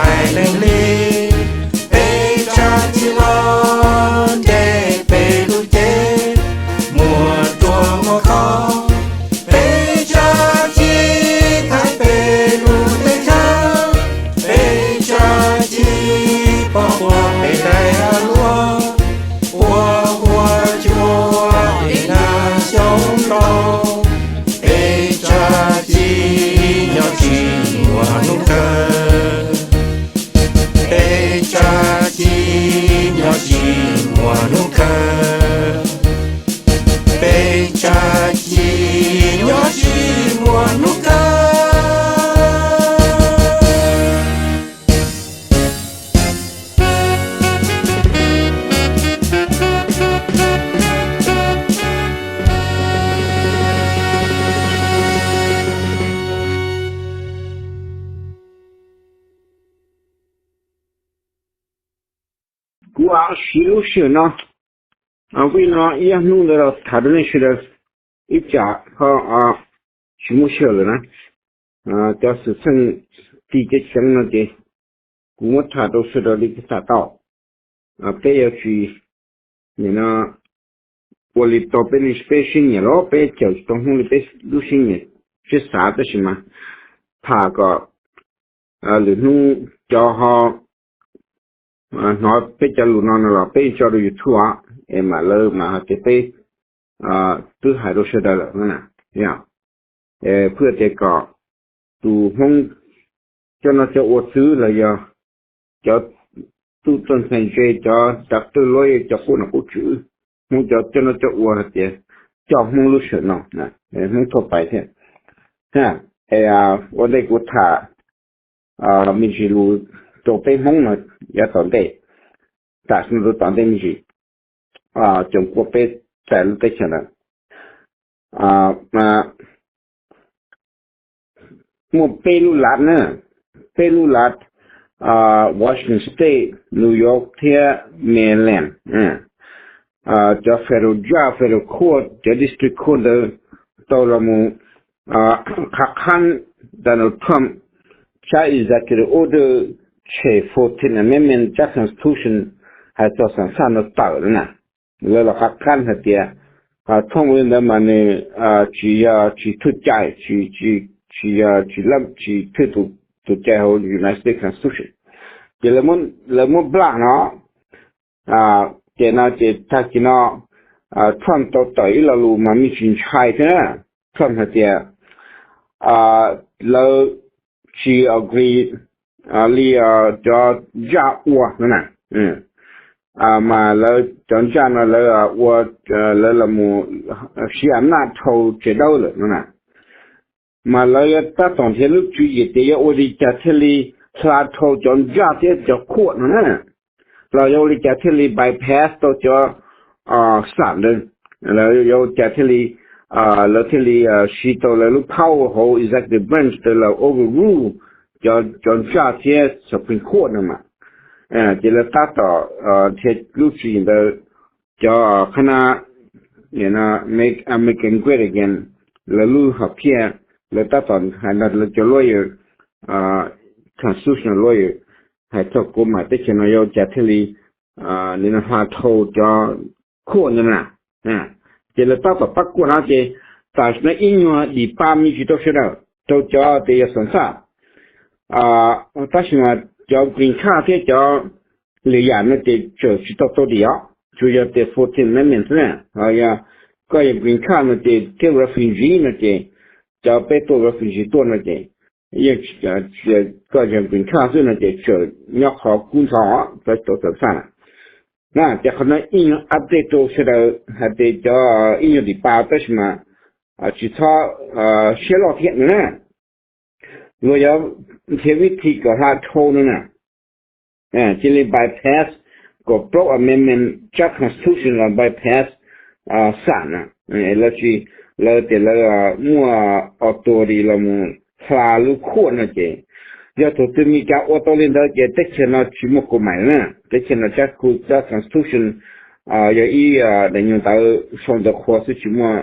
hais lees li, peb tsa ci los nres peb lub cev, muag rua muag khob, peb tsa ci thaiv peb lub teb chaws, peb tsa ci pov puag peb daim av luaj, ua ua cua es nag xyoob nplooj, peb tsa ci nyob tsis muaj hnub kawg. Peb tsa ci nyob tsis muaj hnub kawg. Peb tsa ci nyob tsis muaj hnub kawg. Kuv siv lub sij hawm no, vim no ib ob hnub ntawd los tham rau nej sawv daws ib tsam ho tsis muaj sij hawm lawm na. Cov xwm txheej tis cov xeev no ces kuv muab tham rau sawv daws li tham tau. Peb yuav tsis ua li tau peb li peb siab nyiam los peb cawm tsis tau hnub li peb lub siab nyiam siab xav, tab sis mas tham kom lwm hnub cov ho hnov peb cov lus no no los peb tso rau YouTube os, es mam lawv mam hais tias peb twb hais rau sawv daws lawm na. Phwj tias kom tus Hmoob coj noj coj ua xwb los yog cov tub txawj ntxhais ntse, cov doctor, lawyer, cov qub nom qub tswv, Hmoob cov coj noj coj ua hais tias coj Hmoob lub sij hawm no, Hmoob thauj pais thiab. Ua ntej kuv tham me ntsis lus rau peb Hmoob no yav tom ntej, tam sim no rau tom ntej me ntsis, coom kuaj peb txais lub teb chaws ntawd. Muaj peb lub lav na, peb lub lav, Washington State, New York thiab Maryland. Cov federal judge, federal court, cov district court ntawd tau los mus qhab qhab Donald Trump tsab executive order tshem fourteen Amendment tsab Constitution hais txog xam xaj no tawm na. Lawv los qhab qhab hais tias thooj li ntawd mas nws tsis yog tsis thwj cai, tsis yog tsis thwj tus cai hauv United States Constitution. Ces lawv muab block no. Ces no ces tag kis no Trump tau tawm ib lo lus mas me ntsis ntshai thiab na. Trump hais tias lawv tsis agree li cov judge ua no na, mas lawv cov judge no lawv ua, lawv los mus siv am naj dhau tsev dawb lawm no na. Mas lawv yuav tab tom nrhiav lub tswv yim tias yuav ua li cas thiaj li hla dhau cov judge thiab cov court no na, los yuav ua li cas thiaj li bypass tau cov xam ntawd, yuav ua cas thiaj li, lawv thiaj li siv tau lawv lub power hauv executive branch ntawd los overrule cov judge thiab Supreme Court no mas. Ces lawv tab tom nrhiav lub tswv yim ntawd, cov qhab na Make America Great Again, lawv lub hom phiaj, lawv tab tom hais no, lawv cov lawyer, constitutional lawyer, hais txog kuv mam teb chaws no yuav ua cas thiaj li hla dhau cov court ntawd na. Ces lawv tab tom pab kuaj no ces tam sim no ib nyuag dim pa me ntsis rau sawv daws, rau cov tias yog xam xaj. Tab sis mas cov green card thiab cov lwm yam no ces tseem tsis tau tau dim os, tsuas yog tias fourteen Amendment xwb na. Yog koj yog green card no ces thiab refugee no ces cov peb tuaj refugee tuaj no ces yeej, koj yog green card xwb no ces tseem nyob qhov kub ntxhov, tau tau xam xaj na. Ces qhov no ib nyuag update rau sawv daws hais tias cov ib nyuag dim pa tab sis mas tsis txhob siab loj thiab no na. Luag yuav nrhiav vib thi kom hla dhau no na. Cia li bypass, kom plaub amendment tsab constitution los bypass xam na. Lawv tsis, lawv tias lawv muaj authority los mus hla lub court no ces, yog thaum twg Meskas ua tau li ntawd ces teb chaws no tsis muaj kaus mais na. Teb chaws no tsab, tsab constitution yog ib daim nyuag ntawv sau ntawv qhua xwb, tsis muaj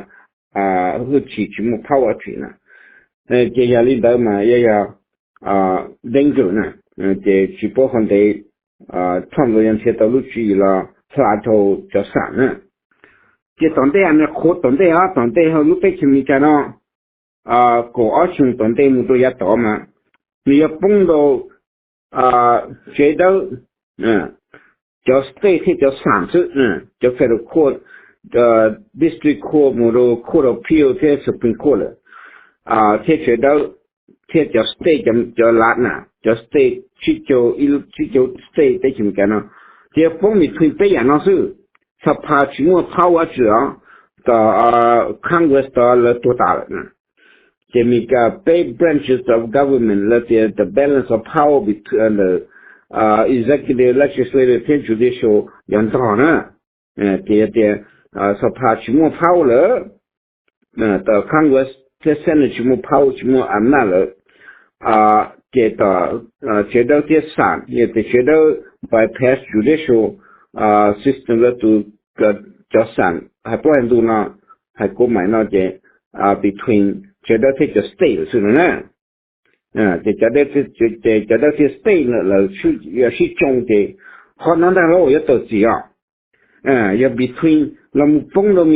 hwj chim, tsis muaj power trip na. Ces yog li ntawd mas yog, yog danger na. Ces tsis paub qhov ntev Trump los yog nrhiav tau lub tswv yim los hla dhau cov xam na. Ces tom ntej no qhuav tom ntej os, tom ntej hauv lub teb chaws Amelikas no kaum ob xyoo tom ntej mus rau yav tod mas nws yog poob rau tsev dawb, cov state thiab cov xam xwb, cov federal court, district court mus rau court of appeal thiab supreme court lawm, thiab tsev dawb thiab cov state, cov lav na, cov state, tsib caug state teb chaws Amelikas no, ces poob between peb yam no xwb. Xab phas tsis muaj power tsi os, tom Congress tod lawv tuag tas lawm. Ces Amelikas peb branches of government lawv tias the balance of power between the executive, legislative thiab judicial yog ntog na. Ces yog tias xab phas tsis muaj power lawm, tom Congress thiab Senate tsis muaj power, tsis muaj am naj lawm, ces tom tsev dawb thiab xam, yog tias tsev dawb bypass judicial system lawv tus, cov xam hais plaub hais ntug no, hais kua maim no ces between tsev dawb thiab cov state lawm xwb no na. Ces cov dawb thiab state lawv sib tsoo ces qhov no ntag los yuav tawm txim os. Yog between los mus poob rau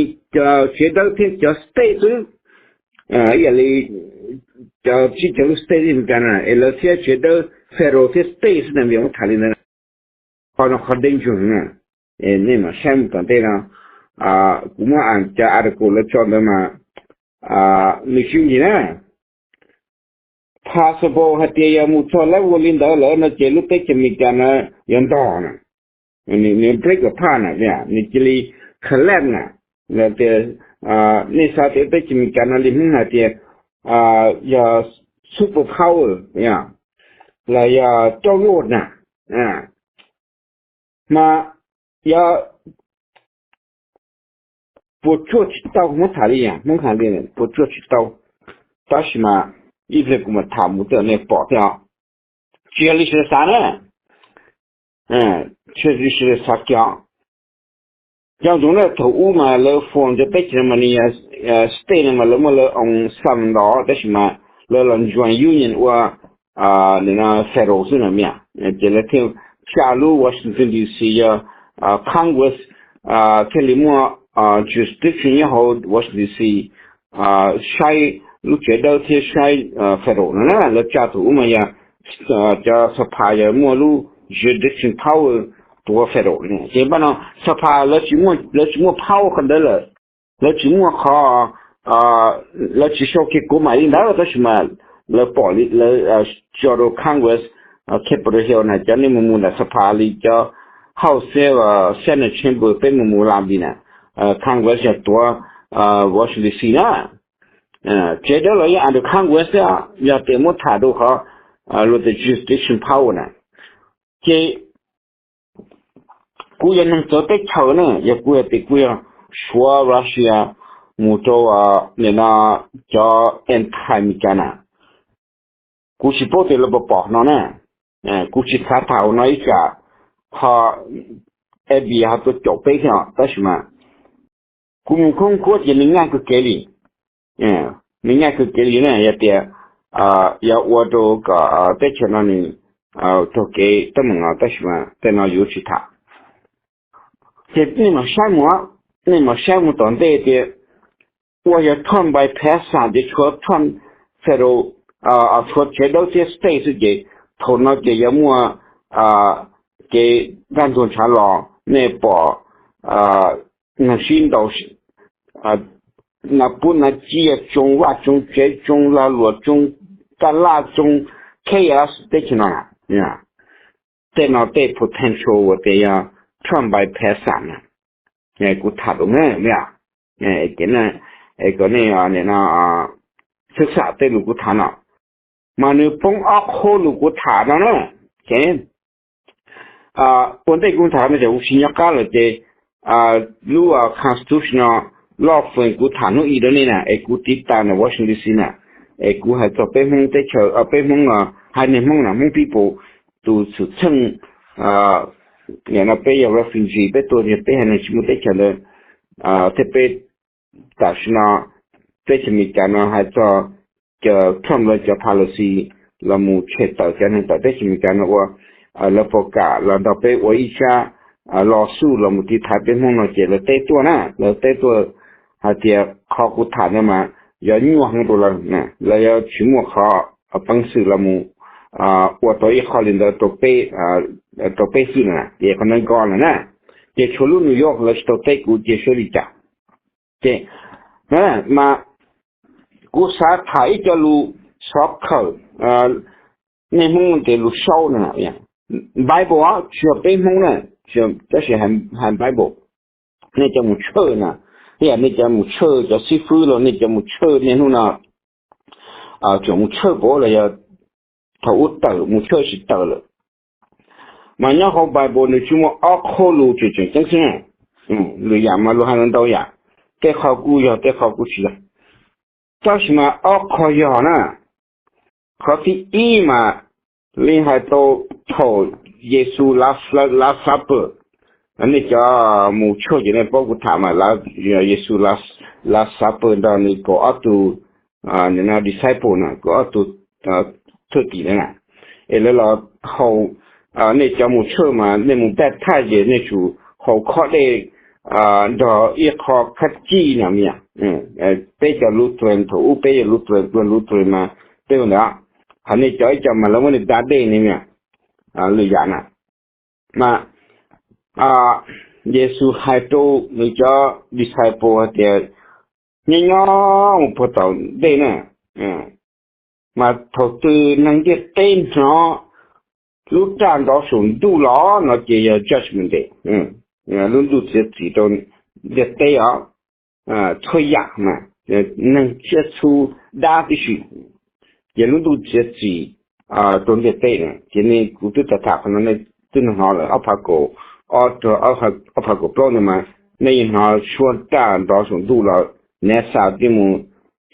tsev dawb thiab cov state xwb, ib yam li cov tsib caug lub state Amelikas na es lawv thiab tsev dawb federal thiab state xwb na, vim muab tham li ntawd. Qhov no qhov danger na, nej mam saib mus tom ntej no. Kuv muab cov article lawv tso ntawd mas nws sib ncig na. Possible hais tias yog mus txog level li ntawd lawm no ces lub teb chaws Amelikas na yuav ntog na, nws break apart na, nws cia li collapse na. Tias nej xav tias teb chaws Amelikas no li Hmoob hais tias yog super power los yog rauj luaj na, mas yog puas tsuaj tsis tau, Hmoob tham li, Hmoob hais li puas tsuaj tsis tau. Tab sis mas ib pliag kuv mam tham mus tej nej pom thiab. Tsis yog li sawv daws xav na, tsis yog li sawv daws xav kiag. Cov ntsoov na, thaum ub mas lawv form cov teb chaws no mas nws yog state no mas lawv muaj lawv own xam ntawd, tab sis mas lawv los join union ua federal xwb na, ces lawv thiaj tsa lub Washington D C yog Congress thiaj li muaj jurisdiction nyob hauv Washington D C saib lub tsev dawb thiab saib federal no na. Lawv tsa thaum ub mas yog cov xab phas yog muaj lub jurisdiction power tuav federal no, ces npaj no xab phas lawv tsis muaj power qhov ntawd lawm. Lawv tsis muaj qhov, lawv tsis sau kiag kua maim li ntawd, tab sis mas lawv pom li lawv tso rau Congress Capitol Hill na, cov nej mus mus ntawm xab phas li cov House thiab Senate chamber peb mus mus la li na, Congress yog tuav Washington D C na. Tsev dawb los yeej under Congress thiab, yog tias muab tham rau qhov luag tias jurisdiction power na, ces kuv yog neeg txawv teb chaws na, yog kuv yog tias kuv yog Suav, Russia mus rau nim no cov anti-American na, kuv tsis paub tias lawv puas pom no na. Kuv tsis xav tham hauv no ib tsam ho F B I ho tuaj caum peb thiab, tab sis mas kuv mus khoob khuab ces nws nyaj kawg kev li. Nws nyaj kawg kev li na, yog tias yog ua rau kom teb chaws no nws raug kev teeb meem no, tab sis mas tej no yuav tsis tham. Ces nej mam saib mus, nej mam saib mus tom ntej tias ua yog Trump bypass xam ces tshuav Trump federal, tshuav tsev dawb thiab state xwb ces thaum no ces yuav muaj kev kaj ntug ntshav los, nej pom neeg sib ntaus, nas pub nas ciaj, tsoo vaj tsoo tsev, tsoo lag luam, tsoo taj laj, tsoo chaos teb chaws no. Tej no tej potential uas tias yog Trump bypass xam na, kuv tham rau nej, ces kom nej nim no xwb xam tej lus kuv tham no, mas nws poob ob qho lus kuv tham no na. Ces ua ntej kuv tham no ces kuv tsis nyob qab lawm ces lub constitutional law firm kuv tham hnub i rau nej na, es kuv tiv tas ntawm Washington D C na, es kuv hais txog peb Hmoob teb chaws, peb Hmoob, haiv neeg Hmoob na, Hmoob people, tus xwm txheej, nim no peb yog refugee, peb tuaj peb haiv neeg tsis muaj teb chaws ntawd, thiab peb tam sim no teb chaws Amelikas no hais txog cov Trump lawv cov policy los mus tshem tawm cov neeg tawm teb chaws Amelikas no ua, lawv puas kam los nrog peb ua ib sab lawsuit los mus tiv thaiv peb Hmoob no ces lawv teb tuaj na, lawv teb tuaj hais tias qhov kuv tham no mas yog nyuaj heev rau lawv, lawv yuav tsis muaj qhov peev xwm los mus ua tau ib qho li ntawd rau peb xwb na, ces qhov ntawd nkaus lawm na. Ces tshuav lub New York lawv tsis tau teb kuv ces saib li cas. Ces mas kuv xav tham ib co lus xov khawm nej Hmoob tias lus sau no, Bible tsis yog peb Hmoob na, tab sis hais Bible. Nej cov mus tshawj na, ib yam nej cov mus tshawj cov xib fwb los nej cov mus tshawj niaj hnub no, tseem mus tshawj pab los yog thaum ub tawm mus tshawj tsis tawm lawm. Mas nyob hauv Bible nws tsuas muaj ob qho lus tseem tseem ceeb xwb. Lwm yam mas luag hais ntau yam, tej qho kuj yog tej qho kuj tsis yog. Tab sis mas ob qho yog na, qhov thib ib mas li hais tau thaum Yexus Last Supper, nej cov mus tshawj ces nej paub kuv tham mas Yexus Last Supper nrog nws kaum ob tug disciple na, kaum ob tug thwj tim na, es lawv los haus, nej cov mus tshawj mas nej mus baptize ces nej tsum haus khob dej nrog ib qho khab cij na. Peb cov Lutheran, thaum ub peb yog Lutheran, Lutheran mas peb ua ntawd, hos nej cov ib co mas lawv muab nej da dej ne, lwm yam na. Mas Yexus hais rau nws cov disciple hais tias nyob nyob mus puag tom ntej na, mas thaum twg neeg ntiaj teb hnov lub raj nrov saum ntuj los no ces yog judgment day, lub ntuj txiav txim rau ntiaj teb os, txhua yam mas neeg tsiaj txhu dab tib si, ces lub ntuj txiav txim rau ntiaj teb na. Ces nej, kuv twb tham tham qhov no nej twb hnov lawm, ob phav kaum ob, ob phav kaum plaub no mas nej yeej hnov suab raj nrov saum ntuj los, NASA twb mus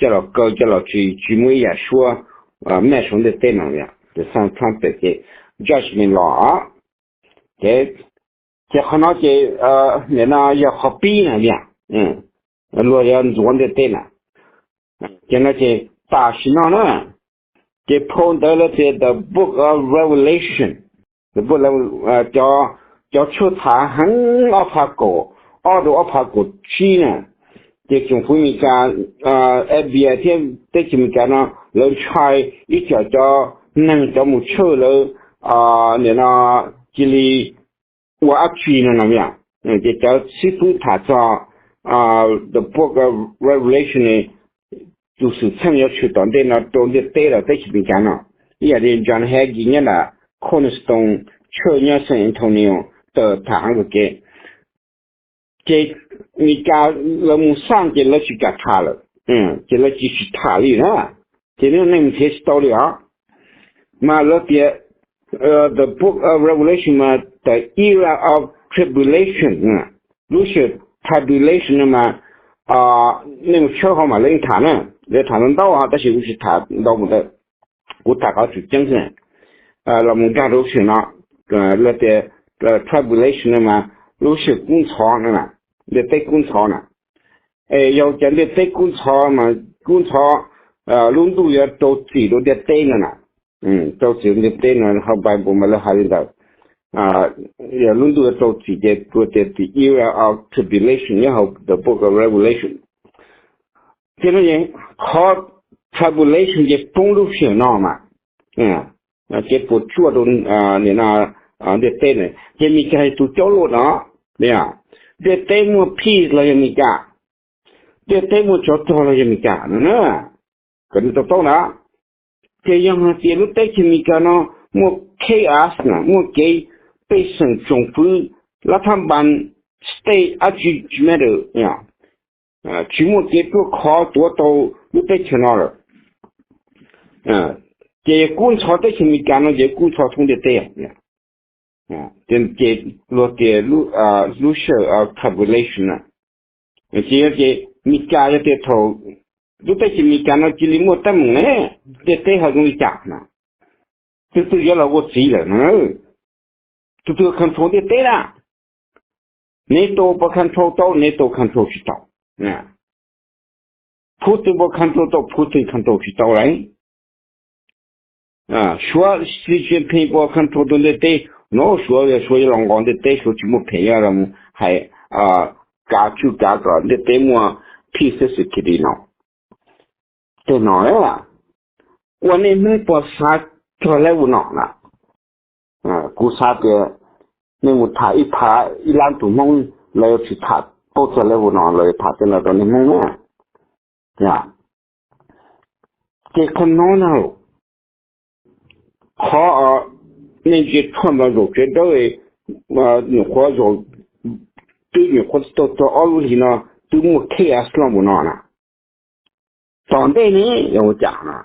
coj los kaw coj los tsis, tsis muaj ib yam suab mej saum ntiaj teb no. Ces judgment los, ces, ces qhov no ces nim no yog qhov pib na, luag yuav ntxuav ntiaj teb na. Ces no ces tam sim no na, ces phau ntawv lawv tias The Book of Revelation, cov tshuaj tham heev ob phav kaum ob rau ob phav kaum tsib na, ces tsoom fwv Amelikas, F B I thiab teb chaws Amelikas no lawv ntshai ib co cov neeg cov mus tshawj lawv nim no cia li ua dab tsi no no, ces cov xib fwb tham txog The Book of Revelation, tus xwm txheej yuav tshwm tom ntej no rau ntiaj teb los teb chaws Amelikas no, ib yam li John Hagee nyob nram Cornerstone Church nyob San Antonio tawm tham heev kawg kev. Ces Amelikas lawv mus xaj ces lawv tsis kam tham lawm, ces lawv cia li tsis tham li na, ces nej mus nrhiav tsis tau li os. Mas lawv tias The Book of Revelation mas the era of tribulation, lub sij hawm tribulation no mas nej mus tshawb hauv mas lawv yeej tham na, lawv tham ntau ntau os, tab sis kuv tsis tham ntau mus ntawd, kuv tham qhov tseem ceeb xwb. Los mus nkag rau lub sij hawm no, lawv tias tribulation no mas lub sij hawm kub ntxhov no, ntiaj teb kub ntxhov na. Es yog cov ntiaj teb kub ntxhov mas kub ntxhov, lub ntuj yuav rau txim rau ntiaj teb no na, rau txim rau ntiaj teb no, hauv Bible mas lawv hais li ntawd. Yog lub ntuj yuav rau txim ces kuv tias the era of tribulation nyob hauv the Book of Revelation. Ces no qhov tribulation ces poob lub sij hawm no mas, ces puas tsuaj rau nim no ntiaj teb na, ces Amelikas yog tus caub luaj no. Ntiaj teb muaj peace los yog Amelikas, ntiaj teb muaj tsov rog los yog Amelikas no na. Kom nej to taub na, ces yog hais tias lub teb chaws Amelikas no muaj chaos na, muaj kev pej xeem tsoom fwv, lab thab npas, state dab tsi tsis matter, tsis muaj kev ruaj khov tuav tau lub teb chaws no lawm, ces yog kub ntxhov teb chaws Amelikas no ces kub ntxhov thoob ntiaj teb. Ces luag tias lub sij hawm tribulation na, ces yog ces Amelikas yog tias thaum lub teb chaws Amelikas no cia li muaj teeb meem ne, ntiaj teb ho zoo li cas na? Tus twg yuav los ua txiv lawm no? Tus twg control ntiaj teb na? NATO puas control tau? NATO control tsis tau. Putin puas control tau? Putin control tsis tau lauj. Suav Xi Jinping puas control tus ntiaj teb no? Suav, Suav yuav los nqos ntiaj teb, Suav tsis muaj phem yuav los hais kav tswj kav kom ntiaj teb muaj peace security no. Tej no ua nej Hmoob puas xav txog level no na? Kuv xav tias nej mus tham ib phav ib lab tus Hmoob, lawv yuav tsis tham paub txog level no, lawv yuav tham tej no rau nej Hmoob na. Ces qhov no na, qhov nej ntsia Trump los zaum tsev dawb, nyuam qhuav zaum, twb nyuam qhuav tsis tau txog ob lub hlis no twb muaj chaos loj npaum no na. Tom ntej ne yog ua cas na?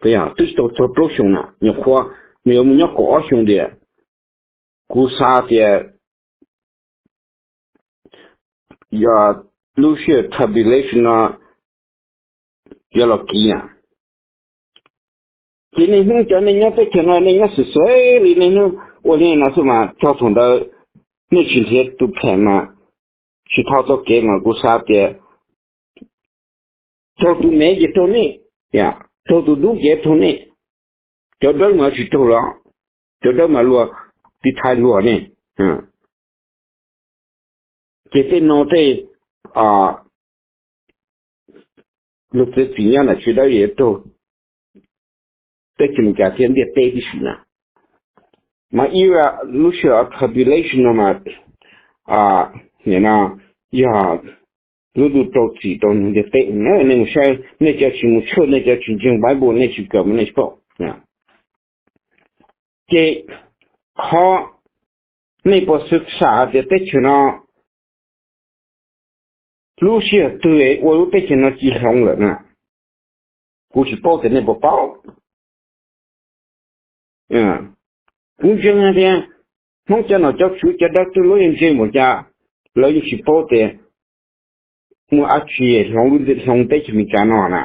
Twb tsis tau txog plaub xyoo na, nyuam qhuav nws yuav mus nyob kaum ob xyoo tias, kuv xav tias yog lub sij hawm tribulation no yuav los kiv na. Ces nej Hmoob cov nej nyob teb chaws no nej nyob xwm xwm li nej hnub ua li no xwb mas txog thaum ntawd nej tsis nrhiav tus phem mas tsis thau txoj kev mas kuv xav tias raug tus me ces raug nej, raug tus dub ces raug nej. Cov dawb mas tsis raug los, cov dawb mas luag tiv thaiv luag ne. Ces tej no tej luag txiav txim nyob nram tsev dawb yuav raug teb chaws Amelikas thiab ntiaj teb tib si na. Mas ib lub sij hawm tribulation no mas, nim no yog lub ntuj rau txim rau ntiaj teb. Nej mus saib, nej cov tsis mus church, nej cov tsis ntseeg Bible, nej tsis kawm mas nej tsis paub. Ces qhov nej puas xav hais tias teb chaws no lub sij hawm twg ua lub teb chaws no ci hloov lawm na? Kuv tsis paub tias nej puas paub. Kuv ntseeg hais tias Hmoob cov nom cov tswv cov dab tuj lub yeej ntseeg npaum cas, lawv yeej tsis paub tias muaj dab tsi hloov lub, hloov teb chaws Amelikas no na,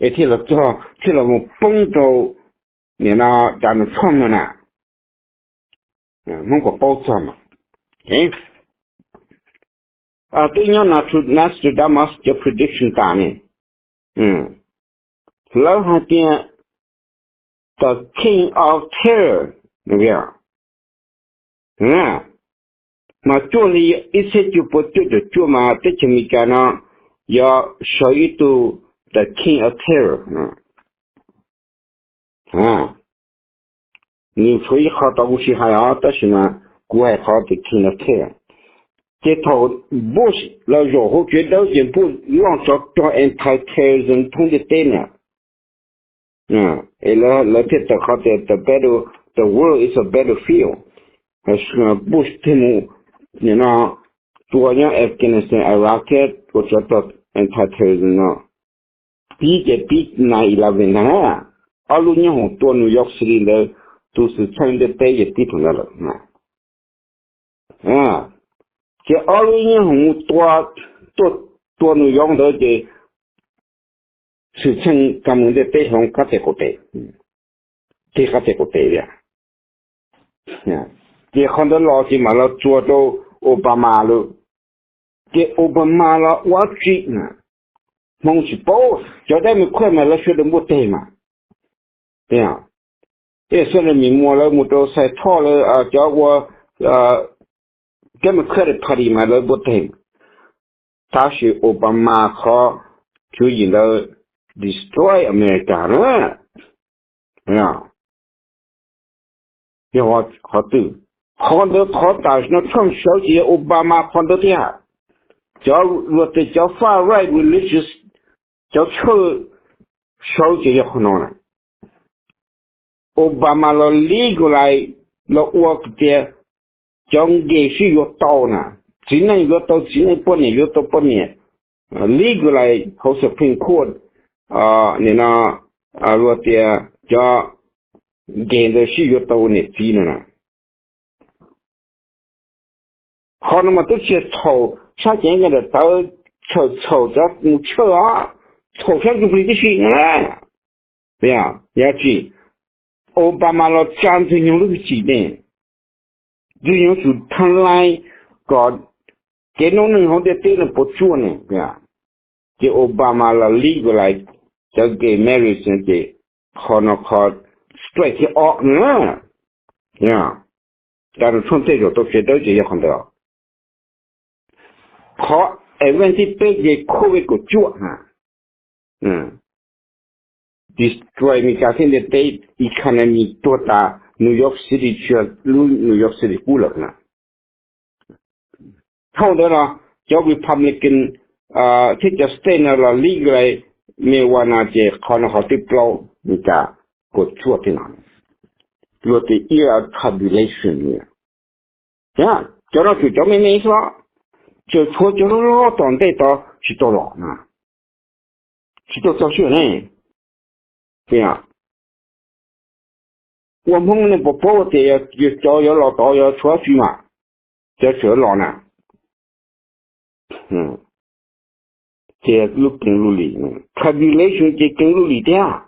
es thiaj los txog thiaj los mus poob rau nim no Donald Trump no na. Hmoob puas paub txog mas? Twb nyob Nostradamus cov prediction tas ne, lawv hais tias the king of terror, mas cuaj hli ib txhiab cuaj pua cuaj caum cuaj mas teb chaws Amelikas no yuav sawv ib tug the king of terror. Nws tshuav ib qho tau kuv tsis hais os, tab sis mas kuv hais qhov the king of terror. Ces thaum Bush los zaum hauv tsev dawb ces Bush launch tsov rog anti-terrorism thoob ntiaj teb na. Es lawv thiaj tawm qhov tias the battle, the world is a battlefield. Bush thiaj mus nim no tua nyob Afghanistan, Iraq thiab ua tsov rog anti-terrorism no. Pib ces pib nine eleven ntag na, ob lub nyob hoom tua New York City ntawd, tus xwm txheej ntiaj teb ces tib thaum ntawd lawm. Ces ob lub nyob hoom mus tua, tua New York ntawd ces xwm txheej ka mus ntiaj teb hloov qab teg qaum tes, tig qab teg qaum tes li. Ces qhov ntawd los ces mam los txuas rau Obama lawm. Ces Obama los ua dab tsi, Hmoob tsis paub. Cov dab me khuaj mas lawv sawv daws npuaj teg mas. Tej xwb na, mis muas lawv mus rau Xais Thoj lawv cov ua dab me khuaj party mas lawv npuaj teg. Tab sis Obama qhov tswv yim ntawd destroy America na. Yog qhov twg? Qhov ntawd qhov tam sim no Trump sawv ces yog Obama qhov ntawd thiab. Cov luag tias cov far right religious, cov txhawj sawv ces yog qhov no na. Obama los legalize, los ua tias cov gay sib yuav tau na, txiv neej yuav tau txiv neej, poj niam yuav tau poj niam, legalize hauv Supreme Court, nim no luag tias cov gay ntawd sib yuav tau niam txiv no na. Qhov no mas twb tsis txhaum, sab cev nkaj daim tawv txhaum txhaum cov mus txhawj os, txhaum sab ntsuj plig tib si no. Yog tsis, Obama los tsa Ntxwg Nyoog lub hwj chim ne, Ntxwg Nyoog tsum tha lais kom kev noob neej hauv ntiaj teb no puas tsuaj ne. Ces Obama los legalize cov gay marriage no ces qhov no qhov strike thib ob na. Cas Trump tej zaum tau tsev dawb ces yog qhov ntawd. Qhov event thib peb ces covid kaum cuaj na, destroy Meskas thiab ntiaj teb economy tuag tas, New York City tsis yog lub New York City qub lawm na. Thaum ntawd no cov Republican thiab cov state no los legalize marijuana ces qhov no qhov thib plaub Meskas kaum cuaj tej no, luag tias year of tribulation. Cov no tsuas cov me me xwb, tseem tshuav cov loj loj tom ntej tod tsis tau los na, tsis tau txog sij hawm ne. Ua Hmoob nej puas paub tias cov yuav los tod yuav tshuav dab tsi mas, cov tseem los na. Ces lub keeb lub lim, tribulation ces keeb lub lim thiab.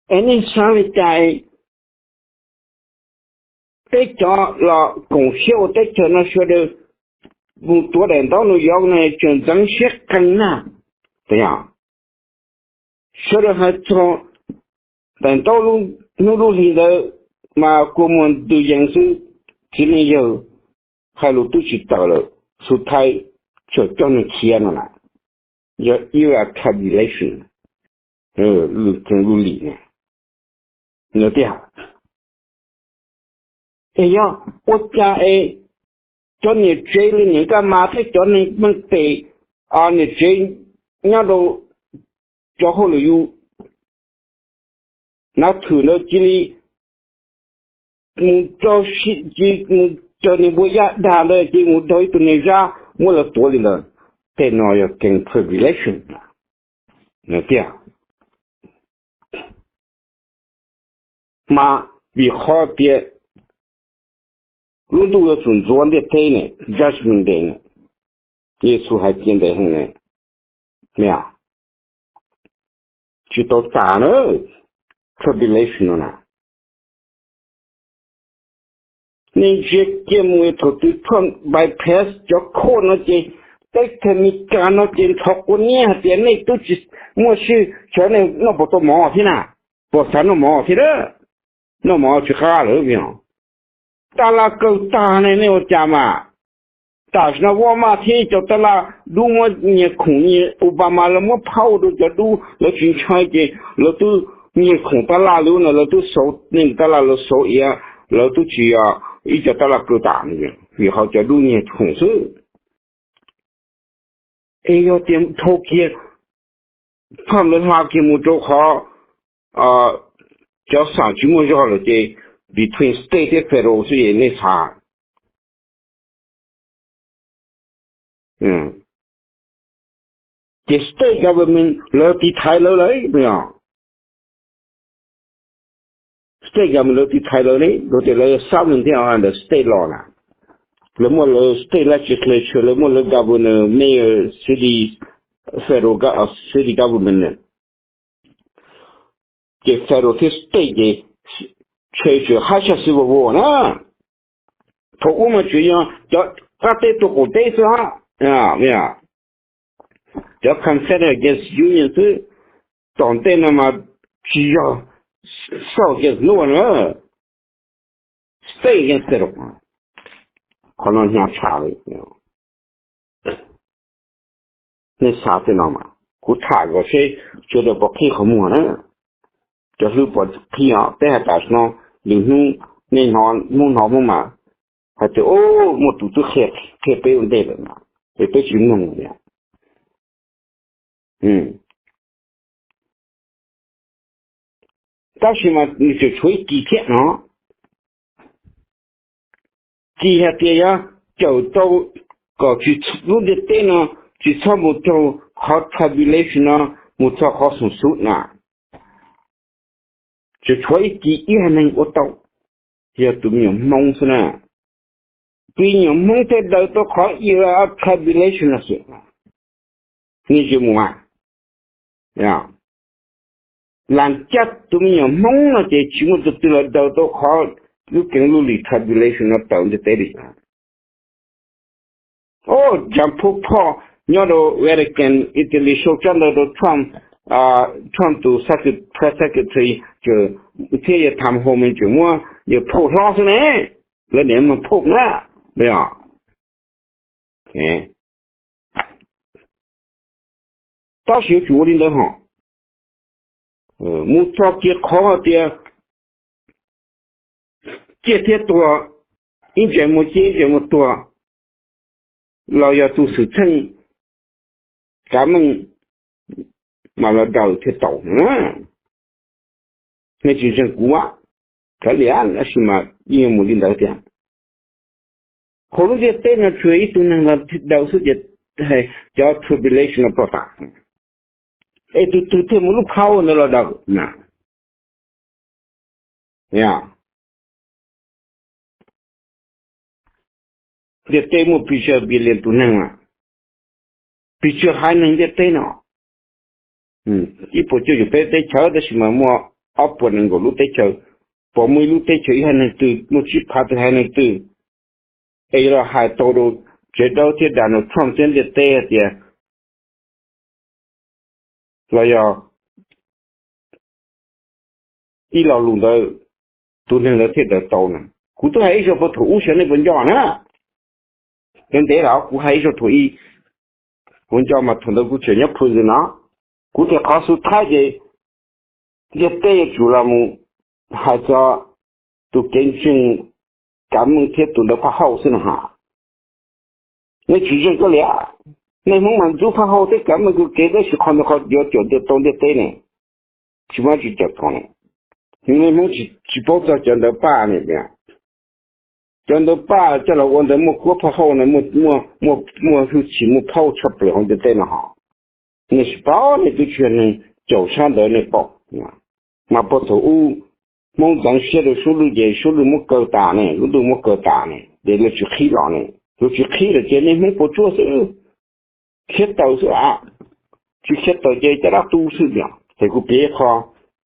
Es nej xav li cas? Peb cov los koom siab ua teb chaws no sawv daws mus tuav daim ntaub New York no tseem ntxeev siab qees na. Sawv daws hais txog daim ntaub hnub lub hli ntawd mas kua muag ntws yees xwb, txiv neej yawg hais lus twb tsis tawm lawm, xu thai tseem coj neeg khiav no na, yog year of tribulation, lub keeb lub lim na. Tias es yog ua cas es cov niam tsev li niam Nkaj Mas thiab cov neeg meej pem, niam tsev nyob rau cov hauj lwm yus nav thwm ntawd cia li mus rau, mus raws niag npua yaj dag ntawd cia li mus raug ib tug niag zab muab lawv tuav li ntawd. Tej no yog keeb tribulation tiag. Mas vim qhov tias lub ntuj yuav tsum ntxuav ntiaj teb ne, judgment day ne, Yexus hais tias ntev heev ne, tsis tau tas na, tribulation no na. Nej ntsia kiag mus thaum twg Trump bypass cov court no ces teb chaws Amelikas no ces nrov quav niab hais tias nej twb tsis muaj sij, xyov nej noj puas tau mov thiab na, puas xav noj mov thiab a, noj mov tsis qab lawm. Tab laj kawg tag ne, nej ua cas mas tam sim no Walmart thiab cov tab laj dub muab nyiag khoom, Obama lawv muab phauj rau cov dub, lawv tsis ntshai ces lawv twb nyiag khoom tab laj li ub no, lawv twb xauv, nej tab laj lawv xauv iav, lawv twb tsis yog ib co tab laj kawg tas, vim qhov cov dub nyiag khoom xwb. Es yog tias dhau kiag, Trump lawv hla kiag mus rau qhov cov xam tsis muaj zog lawm ces between state thiab federal xwb es nej xav. Ces state government lawv tiv thaiv lawv lawm. State government lawv tiv thaiv lawv ne, luag tias lawv sovereign thiab under state law na. Lawv muaj lawv state legislature, lawv muaj lawv governor, mayor, city, federal, city government. Ces federal thiab state ces tshwm haj sab civil war na. Thaum ub mas tseem yog cov qab teb rau qaum teb xwb, cov confederate against union xwb. Tom ntej no mas tsis yog south against north na, state against federal. Qhov no hnyav tshaj li. Nej xav tej no mas kuv tham kom seb sawv daws puas qhib qhov muag na. Cov hlub puas qhib os? Peb hais tam sim no, lwm hnub nej hnov, hnub hnov Hmoob mas hais tias, o, muaj tus twb qhia peb ua ntej lawm na, es peb tsis mloog li. Tab sis mas nws tseem tshuav ib kis thiab no. Kis hais tias yuav cawm tau kom tsis, lub ntiaj teb no tsis txhob mus raug qhov tribulation no, mus txog qhov xoom xub na. Tseem tshuav ib kis ib haiv neeg ua tau, yog tus me nyuam Hmoob xwb na. Tus me nyuam Hmoob thiaj daws tau qhov year of tribulation no xwb. Nej ntsia mus mas, las caj tus me nyuam Hmoob no ces tsis muaj tus twg los daws tau qhov lub keeb lub lim tribulation no tawm ntiaj teb li. O, James Pool Paul, nyob rau Vatican, Italy sau tsab ntawv rau Trump, Trump tus press secretary, thiab yawg tham hau me tseem muab yawg phauj hlob xwb ne, lawv niam mas phauj na, yog. Tab sis yuav tsum ua li ntawd hos, mus txog kiag qhov hais tias ciaj thiab tuag, ib ntsais muag ciaj ib ntsais muag tuag, los yog tus xwm txheej kav meej mas los daws thiaj tau. Nej tsis ntseeg kuv, kav liam, tab sis mas yeej yuav mus li ntawd tiag. Hauv lub ntiaj teb no tsuas ib tug neeg los daws xwb ces cov tribulation no ploj tas, es tus twg thiaj muaj lub power ntawd los daws na? Ntiaj teb muaj pes tsawg billion tus neeg, pes tsawg haiv neeg ntiaj teb no. Ib puas cuaj caum peb teb chaws tab sis mas muaj ob puas nees nkaum lub teb chaws, pom muaj ib lub teb chaws ib haiv neeg twg, muaj tsib phav tus haiv neeg twg, es yuav los hais tau rau Tsev Dawb thiab Donald Trump thiab ntiaj teb hais tias los yog ib lo lus ntawd, tus neeg ntawd thiaj daws tau na. Kuv twb hais ib zaug puag thaum ub, xyov nej puas nco na. Ntev ntev los kuv hais ib zaug thaum ub, puas nco mas thaum ntawd kuv tseem nyob prison no. Kuv tias qhov xub thawj ces ntiaj teb yuav tsum los mus hais txog tus kev ntseeg kav meej thiab tus ntawd phaj hauj xwb no ha. Nej tsis ntseeg koj liam, nej Hmoob mas ntxub phaj hauj thiab kav meej kawg kev tab sis qhov ntawd qhov yuav cuam tau ntiaj teb ne, tsis muaj tsis cuam tau ne. Nej Hmoob tsis paub txog cov ntawd paj ne, cov ntawd paj coj los ua ntawd muaj kuab phaj hauj na, muaj hwj chim muaj phauj tshaj plaws hauv ntiaj teb no hos. Nej tsis paub, nej twb tsis yog neeg caum sab ntawd nej paub. Mas puag thaum ub Hmoob ntxeev siab rau suab lwj ces suab lwj muab kaw tas ne, lub ntuj muab kaw tas ne, ces lawv tsis qhib los ne. Lawv tsis qhib lawm ces nej Hmoob puas tsuaj xwb, khiav tawm xwb, tsis khiav tawm ces caj dab tu xwb tiag. Ces kuv piav ib qho,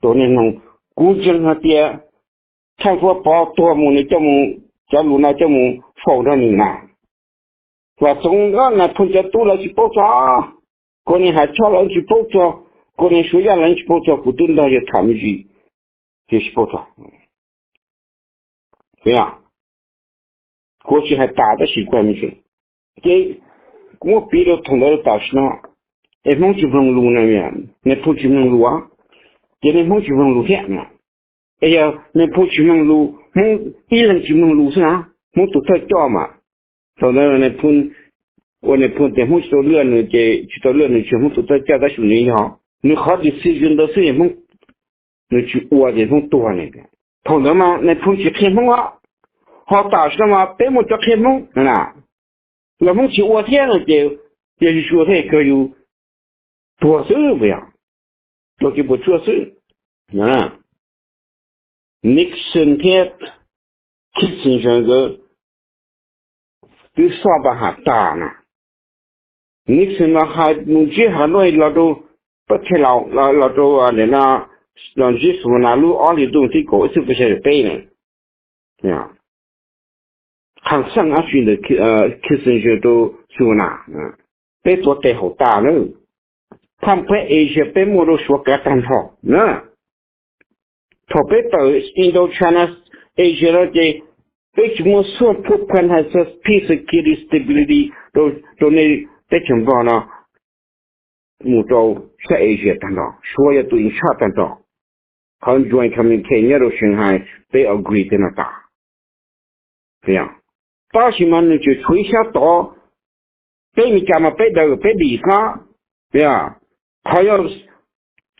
tus nej mloog, kuv ntseeg hais tias Thaij Huab Pov tuag mus nws coj mus, cov lus no coj mus faus nrog nws na. Vam Txoov Nab Phoo cov tub lawv tsis paub txog, Kuv Niam Hais Choj lawv tsis paub txog, Kuv Niam Suav Yaj lawv tsis paub txog, kuv twb nrog yawg tham me ntsis, ces tsis paub txog. Kuv tsis hais tas tab sis kuv hais me ntsis, ces kuv muab piv rau thaum ntawd tam sim no, es Hmoob tsis mloog lus na, nej Hmoob tsis mloog lus, ces nej Hmoob tsis mloog lus thiab na. Es yog nej Hmoob tsis mloog lus, Hmoob ib leeg tsis mloog lus xwb na, Hmoob tus thawj coj mas, thaum ntawd nej Hmoob, ua nej Hmoob tias Hmoob tsis tau luaj nws ces tsis tau luaj nws, tsis Hmoob tus thawj coj tab sis nws yog, nws qhov decision ntawd xwb es Hmoob, nws tsis ua ces Hmoob tuag ne. Thaum ntawd mas nej Hmoob tsis qhia Hmoob os, ho tam sim no mas peb muaj cov qhia Hmoob na, los Hmoob tsis ua thiab no ces yog yus tsis ua thiab kawg yus tuag xwb, yog tuag kev puas tsuaj xwb. Nixon thiab Kissinger nkawd twb soj pa ham tas na. Nixon los hais mus ntsib Hanoi los rau pab thej laus, los rau, los ntsib Savannah lub ob hlis ntuj tim kaum ib txhiab cuaj puas xya caum peb na. Qhov xeeb ab tsi ntawm Kissinger rau Savannah, peb tuav tes haum tas na. Phaj peb Asia peb muaj rau Suav kav tag nrho na. Thaum peb tawm Indochina Asia no ces peb tsis muaj xuaj phuj phan hais txog peace, security, stability rau nej teb chaws Nplog no mus rau sab Asia tag nrho, Suav yog tus in charge tag nrho. Qhov joint communique nyob rau Shanghai peb agree tej no tas. Tab sis mas nws tseem tshuav ib sab tod, peb Meskas mas peb daws peb dim xwb. Qhov yog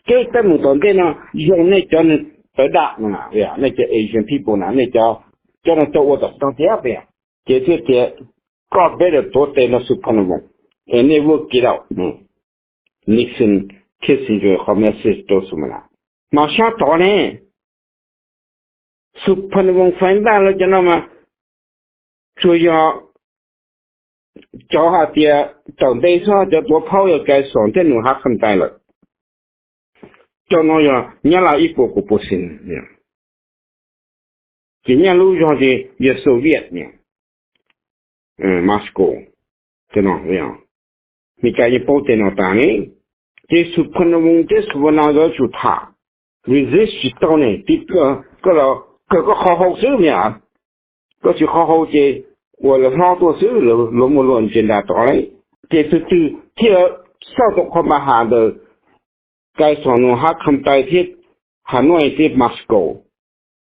kev teeb meem tom ntej no yog nej cov neeg tawv daj, nej cov Asian people na, nej cov, cov no coj ua tom tog thiab, ces thiaj tias koj better tuav tes nrog Xus Phan Nab Voos, and then we'll get out. Nixon, Kissinger qhov message rau Xus Phan Nab, mas sab tod ne, Xus Phan Nab Voos, Fais Ntaj lawv cov no mas tsuas yog cov hais tias tawm ntej xwb, cov tuav phaub yog Kais Xom thiab Nus Hab Kham Ntais lawm. Cov no yog Nyab Laj ib puas kaum pua xees, ces Nyab Laj lub zog ces yog Soviet, Moscow, cov no. Meskas yeej paub tej no tas ne. Ces Suphanavong thiab Suvana yuav tsum tham, resist tsis tau ne, tib pliag koj los kawg koj qhov hau xwb na. Koj tsis qhov hau ces ua lawv hlob tuaj xwb, luag muaj luag ntsia nra tod lauj. Ces tus twg thiaj xauj tau qhov npa has ntawm Kaixoos Nus Hab Kham Tais thiab Hanoi thiab Moscow,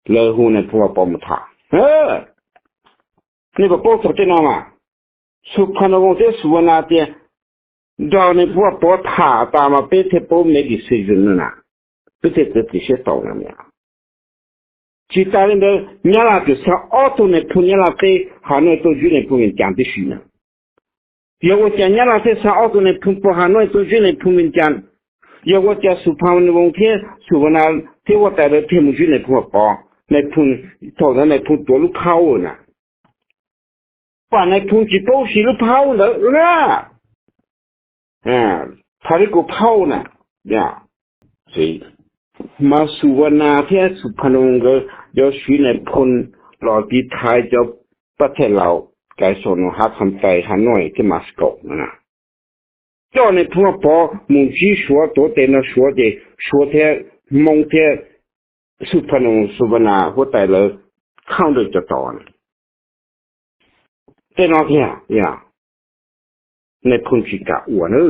lawv hu nais phoo Vaj Pov mus tham. Nej puas paub txog tej no mas? Suphanavong thiab Suvana tias nrog nais phoo Vaj Pov tham tas mas peb thiaj paub make decision no na, peb thiaj txiav txim siab tau na. Tsis tas li ntawd, Nyab Laj tseem xa ob tug nais phoo Nyab Laj teb Hanoi tuaj ntsib nais phoo Vias Cas tib si na. Yog ua cas Nyab Laj thiaj xa ob tug nais phoo puag Hanoi tuaj ntsib nais phoo Vias Cas? Yog ua cas Suphanavong thiab Suvana thiab huab tais lawv thiaj mus ntsib nais phoo Vaj Pov? Nais phoo, thaum ntawd nais phoo tuav lub phau na, pam nais phoo tsis paub siv lub phau ntawd na. Phau li kuv phau na. Mas Suvana thiab Suphanavong nkawd yuav siv nais phoo los tiv thaiv cov pab thawj laus Kaixoos Nus Hab Kham Tais Hanoi thiab Moscow no na, coj nais phoo Vaj Pov mus ntsib Suav, tuav tes nrog Suav ces Suav thiab Hmoob thiab Suphanavong Suvana huab tais lawv counter cov tod. Tej no tiag, nais phoo tsis kam ua na.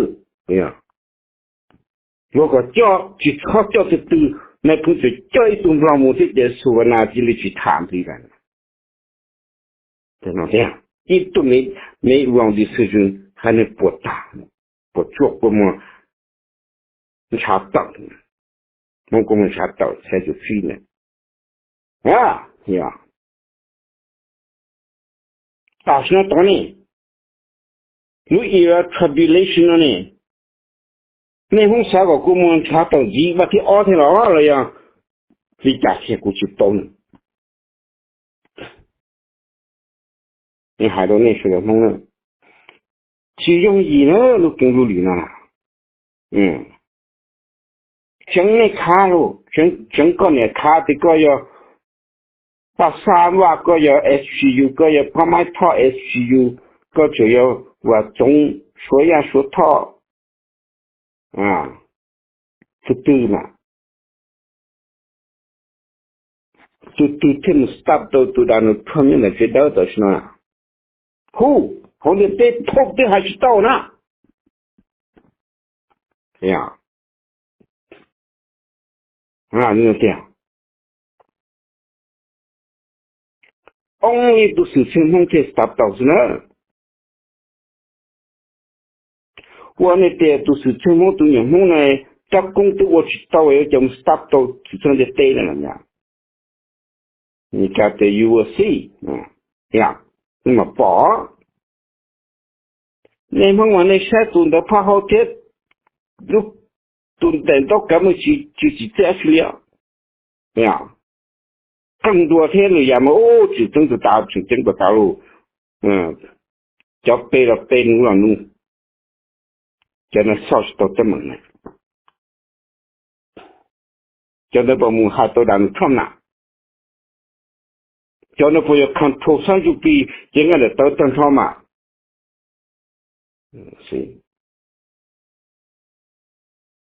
Luag kom coj tsis txhob coj tus twg, nais phoo tseem coj ib tug Nplog mus thiab ces Suvana cia li tsis tham npli lawm. Ib tug me wrong decision hais nws puas tag, puas tsuaj kua muag ntshav tawm, Hmoob kua muag ntshav tawm txhais tus tsib na. Tam sim no tod ne, lub era tribulation no ne, nej Hmoob xav kom kua muag ntshav tawm ntxiv vaj thib ob thiab los los yog li cas thiab kuv tsis paub ne. Hais rau nej sawv daws Hmoob na, tsis yooj yim na lub keeb lub lim no. Tseev nej khav lauj, tseev koj niam khav tias koj yog Paj Xab Vaj, koj yog S G U, koj yog Phab Maib Thoj S G U, koj tseem yog Vam Txoov Suav Yaj Suav Thoj, tus twg mas, tus twg thiaj mus stop tau tus Donald Trump nyob ntawm tsev dawb tam sim no? Hu, hauv ntiaj teb phauj twb hais tsis tau na. Tias only tus xwm txheej Hmoob thiaj stop tau xwb na. Ua nej tias tus xwm txheej Hmoob, tus nyuam Hmoob na, tsob koob twb ua tsis tau, yuav coj mus stop tau xwm txheej ntiaj teb na. Cas tias you will see, nej mam pom. Nej Hmoob mas nej saib tus ntawd phab hau thiab lub, tus daim ntaub kav muaj tsis tsis txij ab xwb li. Qeej ntua thiab lwm yam mas ub tseem ceeb puas tas, tseem ceeb puas tas lauj. Cov pe los pe, nub los nub, cov no xauj tsis tau teeb meem na. Cov ntawd puas mus hais tau Donald Trump na? Cov no puas yog control xab ntsuj plig ces nqaij daim tawv tag nrho mas.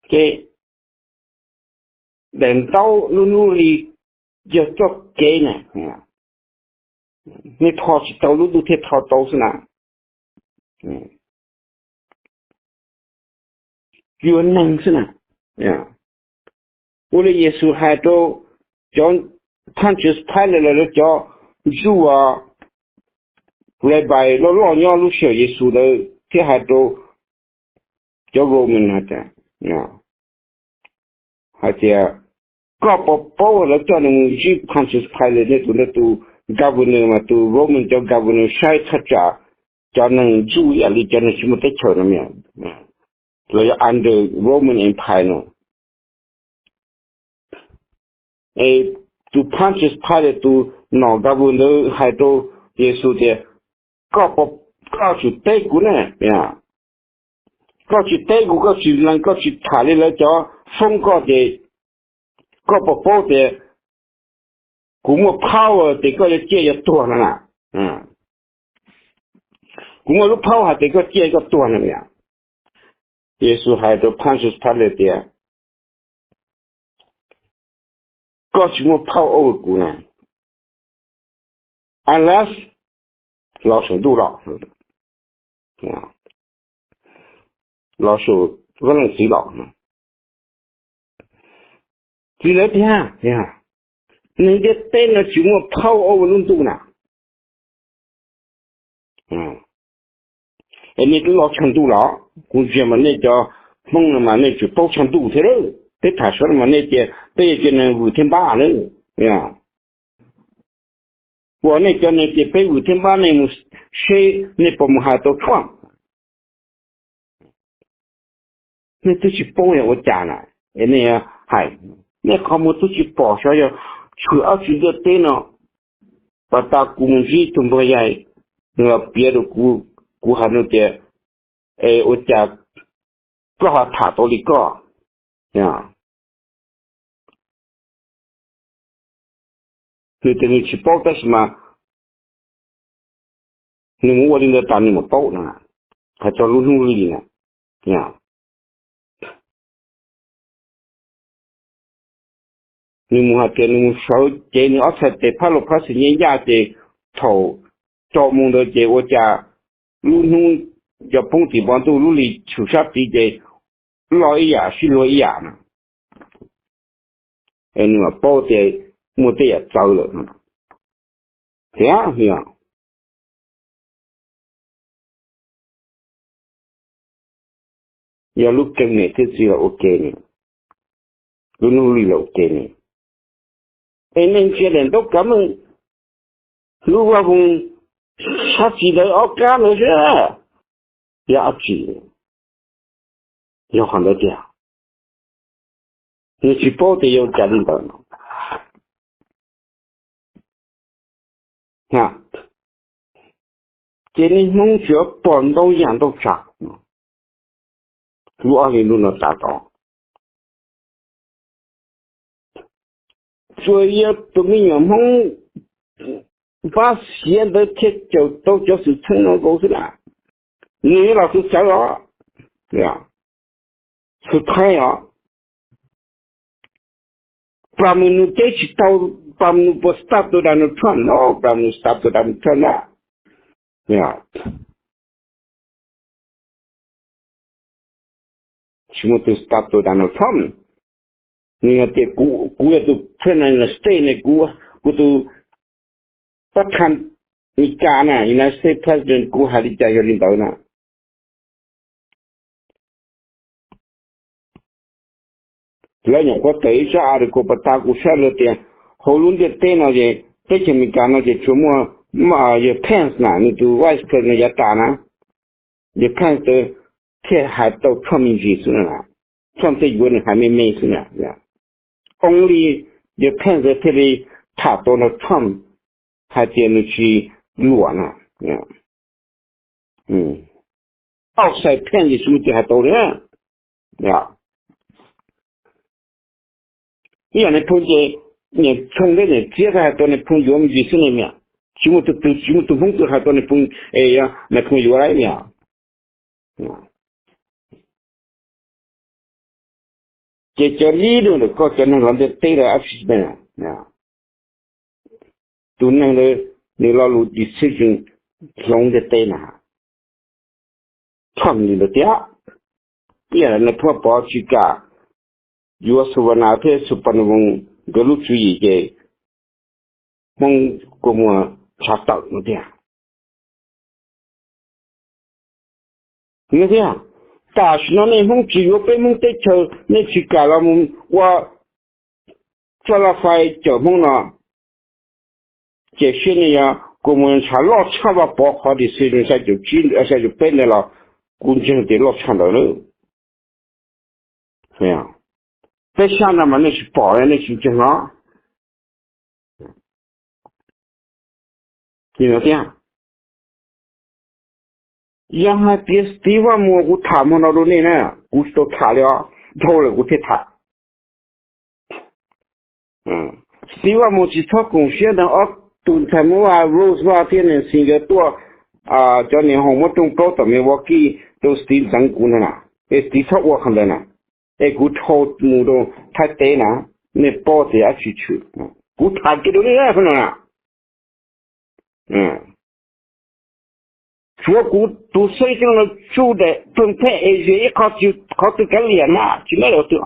Ces daim ntaub lub hnub li yog txoj kev na, nej tho tsis tau lub ntuj thiaj tho tau xwb na. Yuav neeg xwb na. Ua li Yexus hais rau cov Pontius Pilate los lawv cov Jew rabbi loj loj nyob lub sij hawm Yexus ntawd thiab hais rau cov Roman hais tias, hais tias, koj puas paub lawv coj nws mus ntsib Pontius Pilate ne? Tus ntawd tus governor mas tus Roman cov governor saib thaj tsam cov neeg Jew ib yam li cov neeg tsis muaj teb chaws no, los yog under Roman Empire no. Es tus Pontius Pilate tus nom governor ntawd hais rau Yexus tias, koj, koj tsum teb kuv ne. Koj tsis teb kuv, koj tsis lees, koj tsis tham li lawv cov foob koj ces koj puas paub tias kuv muaj power tias koj yuav ciaj yuav tuag no na? Kuv muaj lub phau hais tias koj ciaj koj tuag no. Yexus hais rau Pontius Pilates tias, koj tsis muaj power over kuv na, unless los saum ntuj los, los saum Vaj Leej Txiv los. Tsis lawv tiag, neeg ntiaj teb no tsis muaj power over lub ntuj na. Es nej twb los tshav ntuj los, kuv ntsia mas nej cov Hmoob no mas nej tseem paub tshav ntuj thiab lawm. Peb tham sawv daws mas nej tias peb yog cov neeg vwm thiab npab lawm. Uas nej cov neeg tias peb vwm thiab npab, nej mus seb nej puas mus hais tau Trump. Nej twb tsis paub yog ua cas na, es nej hais, nej qhov muag twb tsis pom xyov yog tshwm dab tsi ntiaj teb no. Pas tas kuv mus ntsib tus npawg yaig, nws los piav rau kuv, kuv hais no tias, es ua cas koj ho tham tau li koj? Nws tias nws tsis paub tab sis mas nws mus ua li ntawd tas nws mam paub no, hais txog lub hnub li na. Nws mus hais tias nws mus sawv cev nws ob txhais tes phab lus phab xis nyeej yaj ces thaum tsaus mus ntawd ces ua cas lub hnub cov poob tim npoo ntuj lub hli tshwm sab tid ces loj ib yam sib luag ib yam no. Es nws mam paub tias muaj tej yam txawv lawm no. Thiab yog lub keeb niam thiab txiv los ua ke ne, lub hnub li los ua ke ne. Es nej ntsia daim ntaub kav meej lub vaj voog sab tsis ntawd ob kab ntawd xwb, yog dab tsi? Yog qhov ntawd tiag, nws tsis paub tias yuav ua cas li ntawd no. Ces nej Hmoob tsuas pom ntau yam ntau tsav lub ob hlis ntuj no tas tod. Tsuas yog tus me nyuam Hmoob npab xiav ntawd thiaj caum tau cov xwm txheej no nkaus xwb na. Nws los xwm txawv os, xwm txheej os. Plam nws teb tsis tau, plam nws puas stop tau Donald Trump no, plam nws stop tau Donald Trump na. Tsis muaj tus stop tau Donald Trump. Nws hais tias kuv yog tus president of the United States ne, kuv, kuv tus pab thas Meskas na, United States president, kuv hais li cas yog li ntawd na. Lawv nyuam qhuav tawm ib sab article pas tas kuv saib lawv tias hauv lub ntiaj teb no ces teb chaws Amelikas no ces tsuas muaj yawg Pence na, nws tus vice president yav tas na, yawg Pence thiaj hais tau Trump me ntsis xwb na, Trump thiaj yuav nws hais me me xwb na. Only yawg Pence thiaj li tham tau nrog Trump hais tias nws tsis luam na. Outside Pence ces tsis muaj tus hais tau li. Ib yam nais phoo ces niam tshoo thiab niam txiab hais tau nais phoo yuav me ntsis xwb ne, tsis muaj tus twg, tsis muaj tus Hmoob twg hais tau nais phoo es nais phoo yuav li. Ces cov leader ntawm koj cov neeg hauv ntiaj teb lawm ab tsi, tus neeg ntawd nws lo lus decision hloov ntiaj teb na, Trump li ntawd tiag. Ib yam li nais phoo Pov tsis kam yuav Savannah thiab Xus Pas Nas Voos nkawd lub tswv yim ces Hmoob kua muag tshav tawm no tiag. Yog tiag, tam sim no nej Hmoob tsis yuav peb Hmoob teb chaws, nej tsis kam los mus ua txoj laj fais cawm Hmoob no, ces siab nej yog kua muag ntshav loj tshaj Vaj Pov qhov decision xya caum tsib, xya caum peb ntawd los kuv ntseeg tias loj tshaj ntawd lawm. Peb sab no mas nej tsis pom, nej tsis ntseeg no. Tiag, yog hais tias Steve Vaj Muas kuv tham hmo no rau nej na, kuv tsis tau tham li os, dhau lawm kuv thiaj tham. Steve Vaj Muas tsis txhob koom siab ntawm ob tug ntxhais Muab Vaj, Rose Vaj thiab Nancy nkawd tuaj, cov niam hoom muab rooj plaub tom Milwaukee rau Steve ntxeev kuv ntag na. Es txiv txhob ua qhov ntawd na, es kuv dhau mus rau Thaib teb na, nej paub tias dab tsi tshwm. Kuv tham kiag rau nej no na. Tsuav kuv tus xeeb tub no tsuj daim pheej phej es zias ib qho, qhov twg kav liam na tsis muaj dab tsi.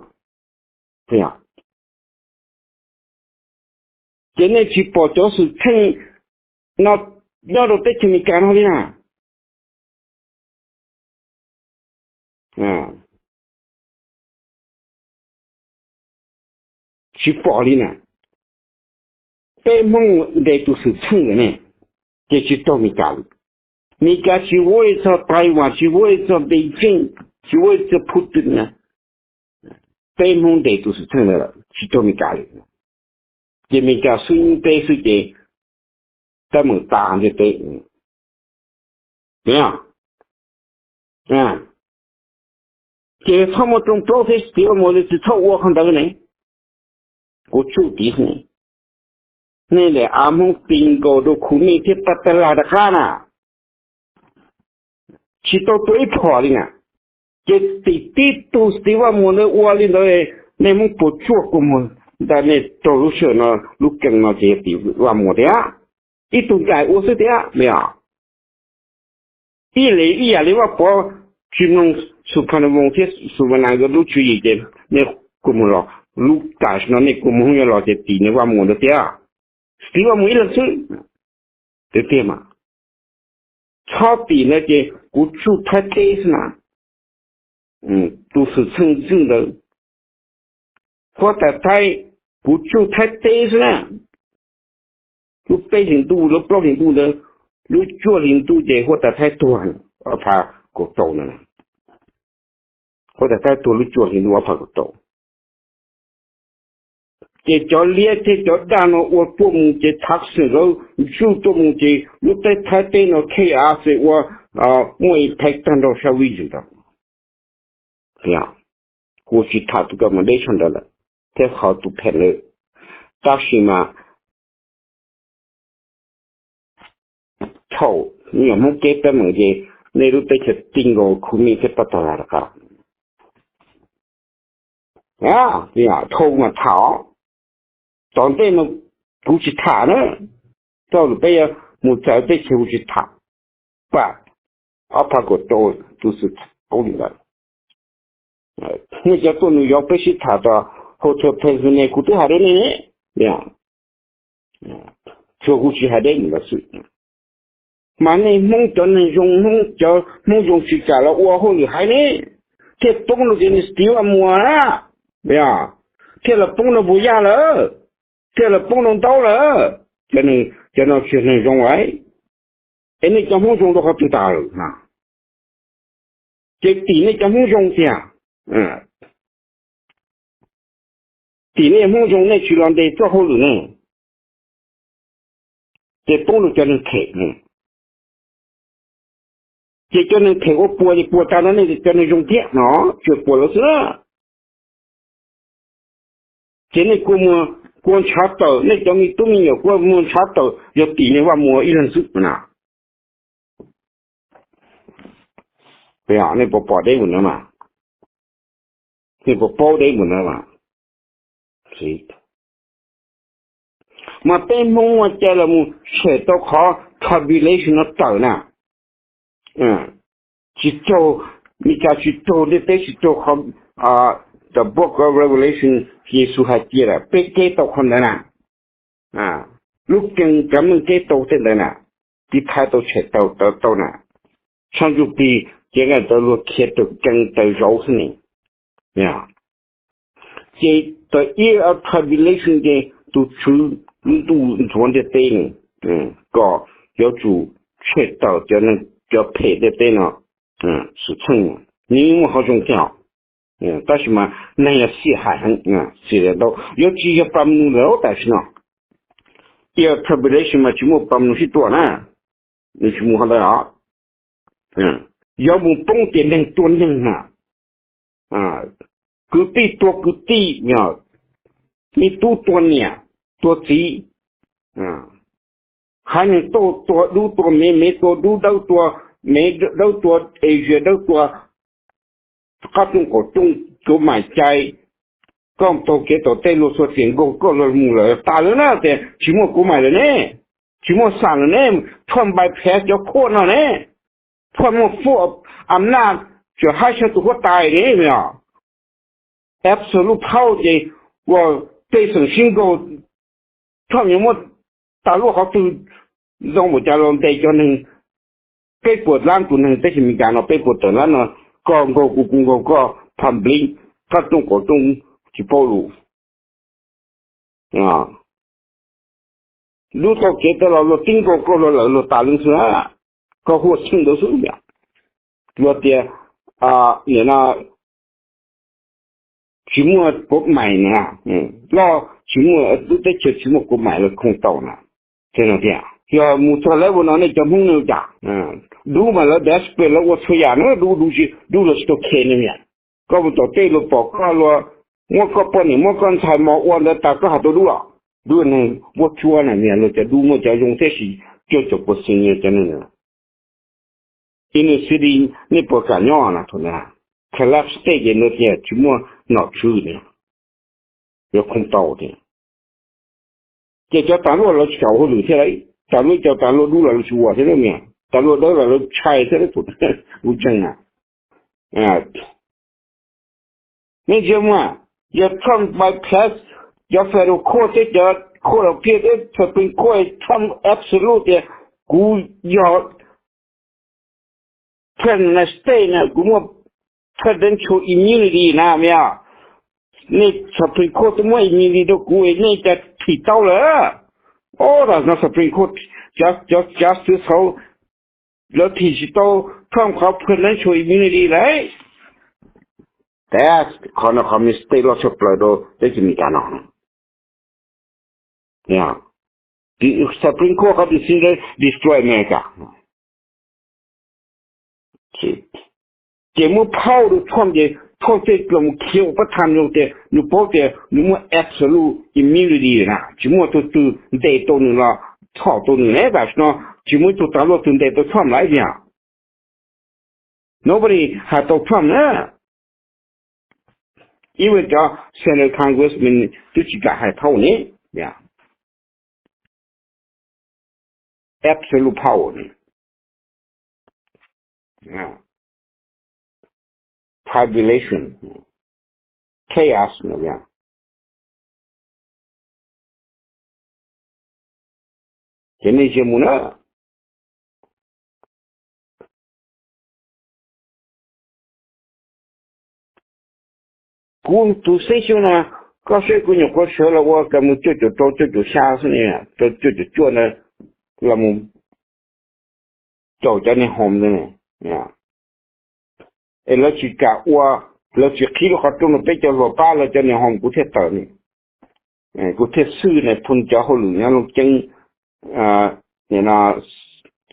Ces nej tsis pom cov xwm txheej no nyob rau teb chaws Amelikas no li na? Tsis pom li na. Peb Hmoob ntes tus xwm txheej lawm ne, ces tsis raug Meskas li. Meskas tsis worry txog Taiwan, tsis worry txog Beijing, tsis worry txog Putin na. Peb Hmoob ntes tus xwm txheej lawm tsis raug Meskas li. Ces Meskas xub peb xwb ces teeb meem tas ntiaj teb. Ces txhob muaj rooj plaub thiab txiv Vaj Muas li, tsis txhob ua qhov ntawd ne. Kuv tsuj tiv ne, nej lam av Hmoob ti nkaus rau Khub Mej thiab Paj Tag Lag rov qab na, tsis tau tua ib phom li na. Ces tim tib tug txiv Vaj Muas ntawd ua li ntawd, nej Hmoob puas tsuaj kua muag ntag? Nej raug lub sij hawm no lub keeb no ces yog tim Vaj Muas thiab, ib tug ncaim ua xwb thiab li os. Ib li ib yam li Vaj Pov tsis mloog Xus Phas Nus Voos thiab Xus Vas Nas nkawd lub tswv yim ces nej kua muag los, lub tam sim no nej kua muag yuav los ces tim nws Vaj Muas ntawd thiab, tim Vaj Muas ib leeg xwb. Tiag tiag mas, txhob tim ntawd ces kuv tsuj Thaib teb xwb na. Tus xwm txheej ntxwg ntawd, huab tais Thaib, kuv tsuj Thaib teb xwb na. Lub peb hlis ntuj, lub plaub hlis ntuj ntawd, lub cuaj hlis ntuj ces huab tais Thaib tuag ob phav kaum rau na. Huab tais Thaib tuag lub cuaj hlis ntuj ob phav kaum rau. Ces cov liab thiab cov daj no ua tuaj mus ces thav xwm lawv ntsuj tuaj mus ces lub teb Thaib teb no chaos ua, muaj impact tag nrho sab vij zus ntawd. Kuv tsis tham tus kws mus deb tshooj ntawd lawm thiab qhov tus phem lawm, tab sis mas thaum me nyuam Hmoob keb teeb meem ces nej lub teb chaws ti nkaus Khub Mej thiab Paj Tag Lag rov qab. Dhau mas tham, tom ntej no kuv tsis tham na. Txoj lus peb yuav mus txawv teb chaws kuv tsis tham. Pam, ob phav kaum rau, tus xwm txheej li ntawd. Nej cov tuaj New York peb sib tham tom Hotel Pennsylvania, kuv twb hais deb nej ne, tsuas kuv tsis hais deb mus lawm xwb. Mas nej Hmoob cov neeg zoo, Hmoob cov Hmoob zoo tsis kam los ua hauj lwm haiv ne, thiaj poob rau cov neeg Steve Vaj Muas na, thiaj los poob rau Npus Yaj lawm, thiaj los poob rau Ntaub lawm. Cov no tsis yog neeg zoo lawm, es nej cov Hmoob zoo rau qhov twg tas lawm na? Ces tim nej cov Hmoob zoo tiag, tim nej Hmoob zoo nej tsis los ntes txoj hauj lwm ne, ces poob rau cov neeg phem. Ces cov neeg phem ua puas ces puas tas no nej cov neeg zoo thiab no, tsuas puas lawv xwb na. Ces nej kua muag, kua ntshav tawm, nej cov me tub me nyuam kua muag ntshav tawm yog tim nej Vaj Muas ib leeg xwb na. Nej puas pom deb mus no mas? Nej puas paub deb mus no mas? Mas peb Hmoob muaj cai los mus tshem tau qhov tribulation no tawm na. Tsis raug, Meskas tsis raug, ntiaj teb tsis raug qhov, the Book of Revelation, Yexus hais tias peb keb tau qhov ntawd na. Lub keeb kav meej keb tau tej ntawd na, tiv thaiv tau tshem tau tau na. Tshaj ntsuj plig ces nqaij tau luag khiav raws keeb raws zauv xwb ne. Ces the year of tribulation ces tus Tswv lub ntuj ntxuav ntiaj teb ne, kom yuav tsum tshem tawm cov phem ntiaj teb no. Xwm txheej nws muaj qhov zoo thiab, tab sis mas neeg yog xiam hais heev, xiam ntau, yuav tsis yog pab mlus lawm tam sim no. Year of tribulation mas tsis muaj pab mlus sib tua na, nws tsis mus qhov ntawd os. Yuav mus poob tias neeg tua neeg na, kwv tij tua kwv tij, me tub tua niam, tua txiv, haiv neeg tauj tua dub tua me, me tua dub, dawb tua me, dawb tua Asia, dawb tua qab rooj qaum rooj, kuv mam cai, koj taug kev tom tej luag txhua tiam nkaug koj luag mus lawm tas lawm na, tias tsis muaj kuv mam lawm ne, tsis muaj xam lawm ne, Trump bypass cov court no ne, Trump muaj full amount, tseem haib tshaj tus huab tais ne, absolute power ces ua pej xeem sib nkaug, Trump yuav muab tas luaj qhov twg zoo npaum cas los ntes cov neeg peb puas lab tus neeg teb chaws Amelikas no, peb puas tawm lab no, koj nkaug kuv kuv nkaug koj, public qab rooj qaum rooj tsis paub lus. Lub txoj kev tej los luag tib nkaug koj luag lawm luag tas leej xwb na, koj huaj tsheej ntawd xwb yom. Luag tias nim no tsis muaj kuv mam na, loj tsis muaj, lub teb chaws tsis muaj kuv mam los khoom tau na. Yog mus txog level no nej cov Hmoob ne ua cas? Dub mas lawv desperate lawv ua txhua yam na, dub dub tsis dub los tsis tau khe ne. Koj mus tom tej luag pom koj luag muab koj poj niam muab koj ntxhais mos ua ntawd tas koj hais tau dub los? Dub neeg vuab tsuab na, luag cov dub muaj cov zoo thiab sis cuaj caum percent cov neeg inner city nej puas kam nyob na, thaum ntawd collapse state ces nws tias tsis muaj nom tswv tias yuav khoom tau tias. Ces cov tas luaj lawv tsis kam ua hauj lwm thiab lauj, tas luaj cov tas luaj dub los lawv tsis ua thiab lauj, tas luaj dawb los lawv tshai thiab lauj, kuv ntseeg na. Nej ntsia muaj, yog Trump bypass cov federal court thiab cov court of appeal thiab Supreme Court, Trump absolute tias kuv yog president of state na, kuv muaj presidential immunity na, yog nej Supreme Court twb muab immunity rau kuv, nej cas thim tau lawm? Ob, tam no Supreme Court cov justice xauv lawv thim tsis tau Trump qhov presidential immunity lawm. Tab qhov no qhov mistake loj tshaj plaws rau teb chaws Amelikas no. Supreme Court qhov decision destroy America. Ces muab phauj rau Trump ces Trump thiaj los khiav ua pab tham zoo tias nws paub tias nws muaj absolute immunity na, tsis muaj tus twg ntes tau nws los txhom tau nws ne. Tam sim no tsis muaj ib tug tas luaj twg ntes tau Trump lawm tiag. Nobody has tau Trump na. Even cov senator, congressman twb tsis kam hais thaub ne. Absolute power, tribulation, chaos. Ces nej ntsia mus na. Kuv tus xib xyoob no, koj saib kuv nyuam qhuav sawv los ua kas mus cuaj caum rau cuaj caum xya xwb ne, rau cuaj caum cuaj ntawd los mus caum cov niag homes ntawd. Es lawv tsis kam ua, lawv tsis qhib lub qhov rooj rau peb cov hluas pab lawv cov niag homes kuv thiaj tawm ne. Kuv thiaj xwj ne, phoo cov hauj lwm nyob Looj Ceeb,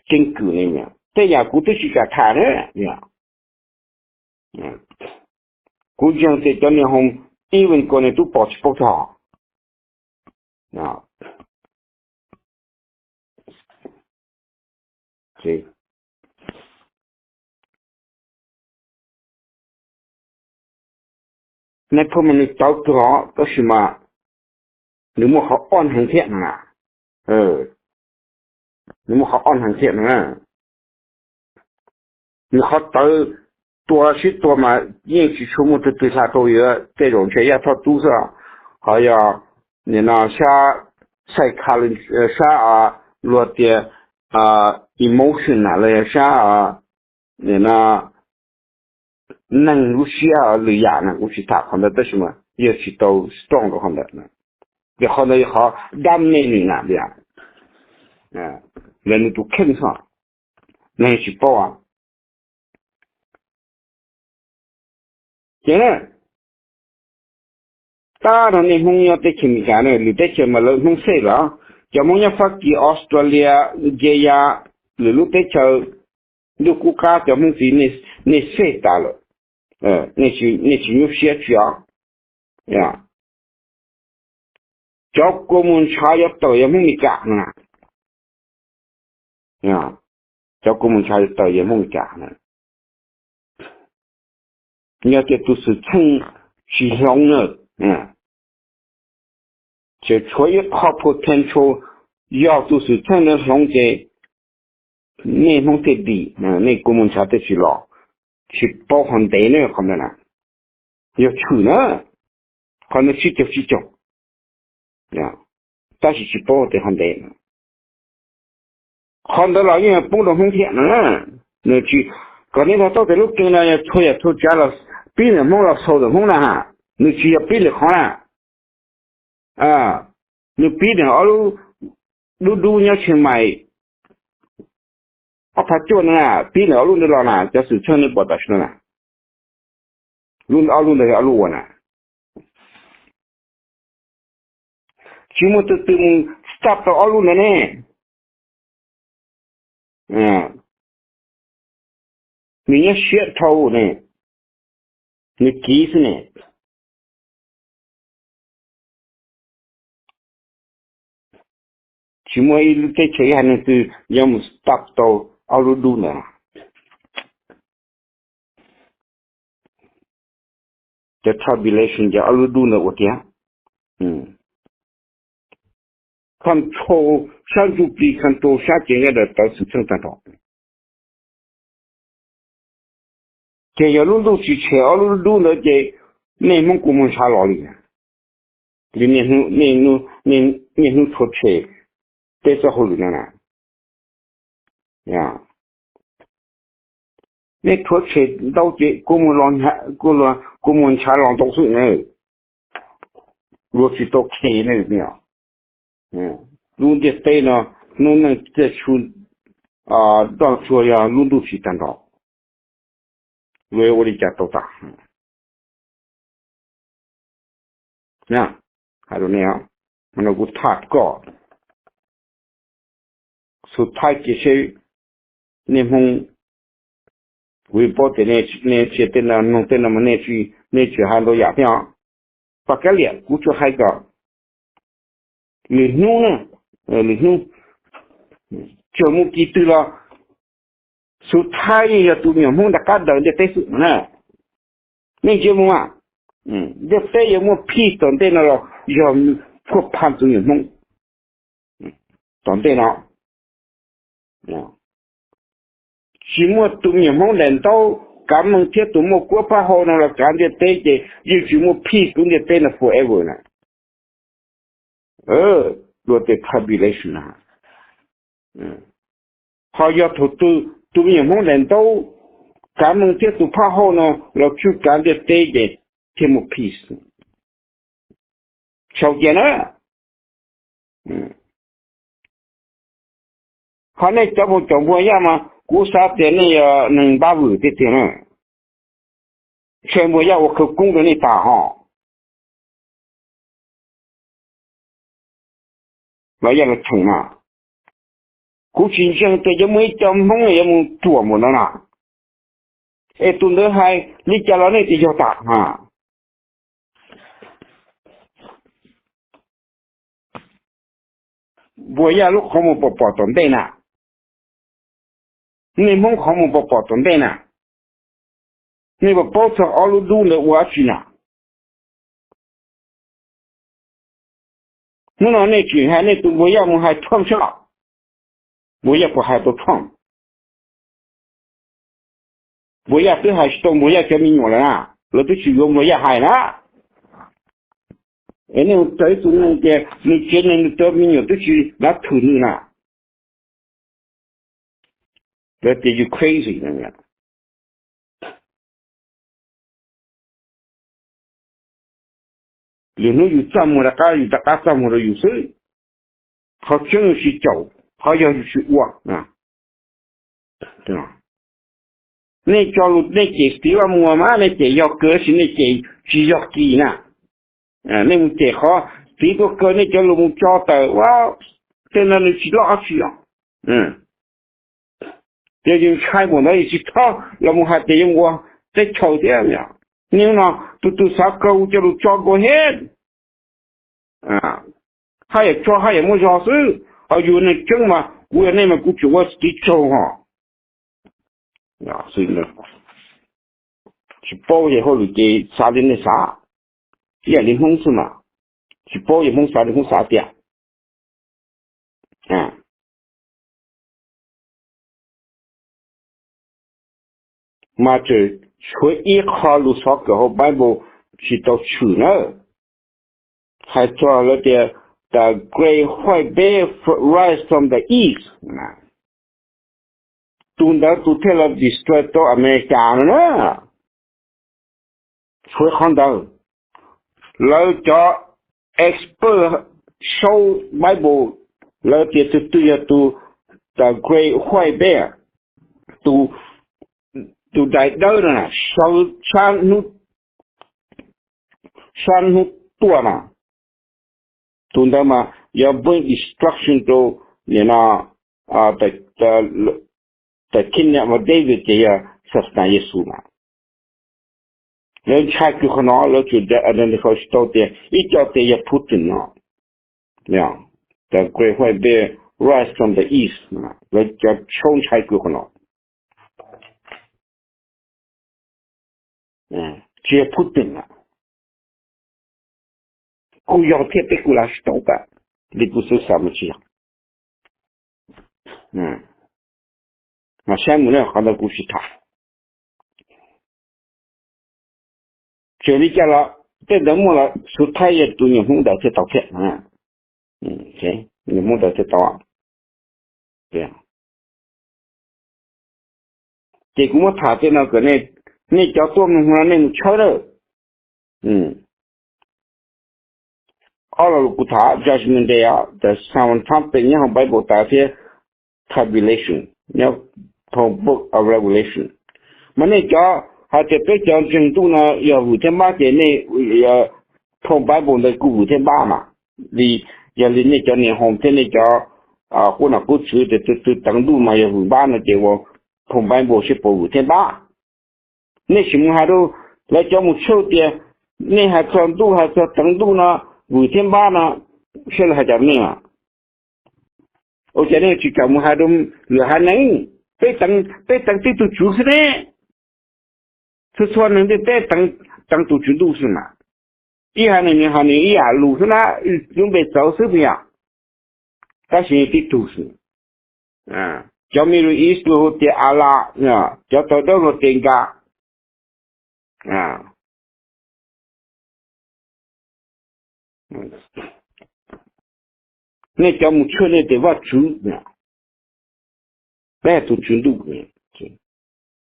Keeb Kwm ne, tej yam kuv twb tsis kam tham na. Kuv ntseeg tias cov niag homes even ko ne tub pom tsis paub tog. Nais phoo mas nws tawv kawg os, tab sis mas nws muaj qhov ob heev thiab na. Nws muaj qhov ob heev thiab na. Nws qhov tawv tua sib tua mas yeej tsis tshua muaj tus twg hla tau yuav, tej zaum ntshe Yaj Thoj Tub xwb. Qhov yog nim no sab psychology, sab luag tias emotion na los yog sab nim no neeg lub siab lwm yam na, kuv tsis tham qhov ntawd tab sis mas yog tsis tau strong rau qhov ntawd. Ces qhov ntawd yog qhov dab me nws na, yog nws tus kheej xwb, neeg tsis paub. Ces tab no nej Hmoob nyob teb chaws Amelikas na, lwm teb chaws mas lawv Hmoob safe lawm. Cov Hmoob nyob Fab Kis, Australia, Nce Ya, lwm lub teb chaws ntuj kub qab cov Hmoob txiv nej safe tas lawm, nej tsis nyuaj siab tsi os. Cov kua muag ntshav yuav tawm yog Hmoob Amelikas na. Cov kua muag ntshav yuav tawm yog Hmoob Amelikas na. Yog tias tus xwm txheej tsis hloov na, tseem tshuav ib qho potential, yog tus xwm txheej ntawd hloov ces nej Hmoob thiaj dim, nej kua muag ntshav thiaj tsis los. Tsis paub qhov ntev ne qhov ntawd na, yog tshwm na, qhov ntawd tsib caug tsib caug, tab sis tsis paub tias qhov ntev. Qhov ntawd los yeej poob rau Hmoob thiab na. Nws tsis, kom nej tau taub tias lub kev no yog txhua yam txhua tsav los pib ntawm Hmoob los xaus ntawm Hmoob na ha. Nws tsis yog pib lwm qhov na. Nws pib ntawm ob lub dub dub nyob Tsheej Maim, ob phav cuaj no na, pib ntawm ob lub ntawd los na, cov xwm txheej nej pom tam sim no na. Lub ob lub ntawd yog ob lub uas na, tsis muaj tus twg mus stop tau ob lub ntawd ne. Nws nyob siab dhau ne, nws kiv xwb ne. Tsis muaj ib lub teb chaws ib haiv neeg twg yuav mus stop tau ob lub dub ntawd. Cov tribulation cov ob lub dub ntawd ua tiag. Control sab ntsuj plig, control sab cev nkaj daws tawv xwm txheej tag nrho. Ces yog lub ntuj tsis tshem ob lub dub ntawd ces nej Hmoob kua muag ntshav los li. Li niaj hnub tshuav tshem tej txoj hauj lwm no na. Nej rhuav tshem ntau ces kua muag ntshav los ntau xwb na. Luag tsis tau khes ne. Lub ntiaj teb no hnub neej txiaj tshu doj tsua yog lub ntuj tsis tag nrho, luag yuav ua li cas tau tas? Hais rau nej, no kuv tham koj, xub thawj ces seb nej Hmoob, kuv yeej paub tias nej tsis tej no mloog tej no mas nej tsis hais ntau yam thiab os. Paj Kab Liam, kuv tsuas hais kom lwm hnub na, lwm hnub txawm mus kis twg los xub thawj yeej yog tus me nyuam Hmoob nram qab daws ntiaj teb xwb na. Nej ntsia mus, ntiaj teb yuav muaj peace tom ntej no los yog phuaj pha tus me nyuam Hmoob tom ntej no. Tsis muaj tus me nyuam Hmoob daim ntaub kav meej thiab tus muaj kuab phab hau no los kav ntiaj teb ces yeej tsis muaj peace lub ntiaj teb no forever na. Luag tias tribulation na. Ho yog thaum twg tus me nyuam Hmoob daim ntaub kav meej thiab tus phab hau no los tswj kav ntiaj teb ces thiaj muaj peace. Sau cia na. Ho nej cov mus caum Npuag Yaj mas kuv xav tias nej yog neeg npab vwm tiag tiag na. Ntshe Npuag Yaj ua khawv koob rau nej tas ho. Los yog los cheem mas, kuv tsis ntseeg tias yuav muaj ib co Hmoob yuav mus ruam npaum no na. Es tus ntawd hais li cas los nej tias yog tas mas. Npuag Yaj lub qhov muag pom pom tom ntej na, nej Hmoob qhov muag pom pom tom ntej na, nej puas paub txog ob lub dub ntawd ua dab tsi na? Hnub no nej tseem hais nej tus Npuag Yaj mus hais Trump sab los, Npuag Yaj puas hais tau Trump? Npuag Yaj twb hais tsis tau Npuag Yaj cov me nyuam lawm na, lawv twb tsis yuav Npuag Yaj hais na. Es nej mus raws ib tug neeg tias nws tsev neeg nws cov me nyuam twb tsis lav thwm nws na. Lawv tias yus crazy. Lwm hnub yus txaj muag rov qab, yus rov qab txaj muag rau yus xwb. Qhov tseeb yus tsis caum, qhov yog yus tsis ua. Nej cov lus nej cem Steve Vaj Muas mas nej cem yog kawg tab sis nej cem tsis yog kis na. Nej mus cem qhov Steve tuaj kaw nej cov lus mus tso tawm ua, tej no nws tsis loj dab tsi os. Yog yus ntshai npaum ntawd yus tsis txhob los mus hais tias yuav mus ua teb chaws thiab. Hnub no tus tus xav kaw cov lus tso go ahead. Haj yam tso haj yam muaj zog xwb, ho yus neeg tseeb mas kuv yog nej mas kuv tseem ua tiv tsaug ho. Tsis paub yog hauj lwm ces xav li nej xav, ib yam li Hmoob xwb mas. Tsis paub yog Hmoob xav li Hmoob xav tiag. Mas tseem tshuav ib qho lus xov kawm hauv Bible tsis tau tshwm na, hais txog lawv tias the great white bear rise from the east, tus ntawd tus thiaj los destroy tau America no na. Tshuav qhov ntawd, lawv cov expert sau Bible, lawv tias tus twg yog tus the great white bear, tus dais dawb no sawv sab hnub tuaj na, tus ntawd mas yuav bring destruction rau nim no the kingdom of David ces yog xas nas Yexus na. Lawv ntshai kawg qhov no, lawv tseem identify tsis tau tias ib co tias yog Putin no, the great white bear rise from the east, lawv cov sau ntshai kawg qhov no. Tsis yog Putin na, kuj yog thiab peb kuj lav tsis tau tas, li kuv xav mas tsis yog. Mas saib mus na, qhov ntawd kuv tsis tham. Tseem li cas los tej ntawd muaj los xub thawj yog tus nyuam Hmoob ntawd thiaj tau thiab, nyuam Hmoob ntawd thiaj tau. Ces kuv muab tham tej no kom nej cov tuaj mloog no nej mus tshawb lawm. Ob lo lus kuv tham, Judgment Day, the seven trumpet nyob hauv Bible tas thiab tribulation nyob hauv book of Revelation. Mas nej cov hais tias peb cov ntseeg ntuj no yog vwm thiab npab ces nej phau Bible ntawd kuj vwm thiab npab mas. Li yog li nej cov niam hoos thiab nej cov qub nom qub tswv tias tus twg teev ntuj mas yog vwm npab no ces ua phau Bible seb puas vwm thiab npab. Nej sim mus hais rau lawv cov mus tshawb tias nej hais txog ntuj hais txog teev ntuj no vwm thiab npab no, seb lawv hais cas nej. Ua cas nej tsis kam mus hais rau lwm haiv neeg, peb teev tib tug tswv xwb ne. Txhua txhua neeg ntiaj teb teev tus tswv ntuj xwb mas. Ib haiv neeg nws hais nws ib yam lus xwb na, lub npe txawv xwb puas yog? Tab sis tib tug xwb. Cov Middle East luag hu tias Allah, cov tawv dawb luag tias Nka. Nej cov mus tshawb nej tias Vajtswv, peb tus tswv ntuj,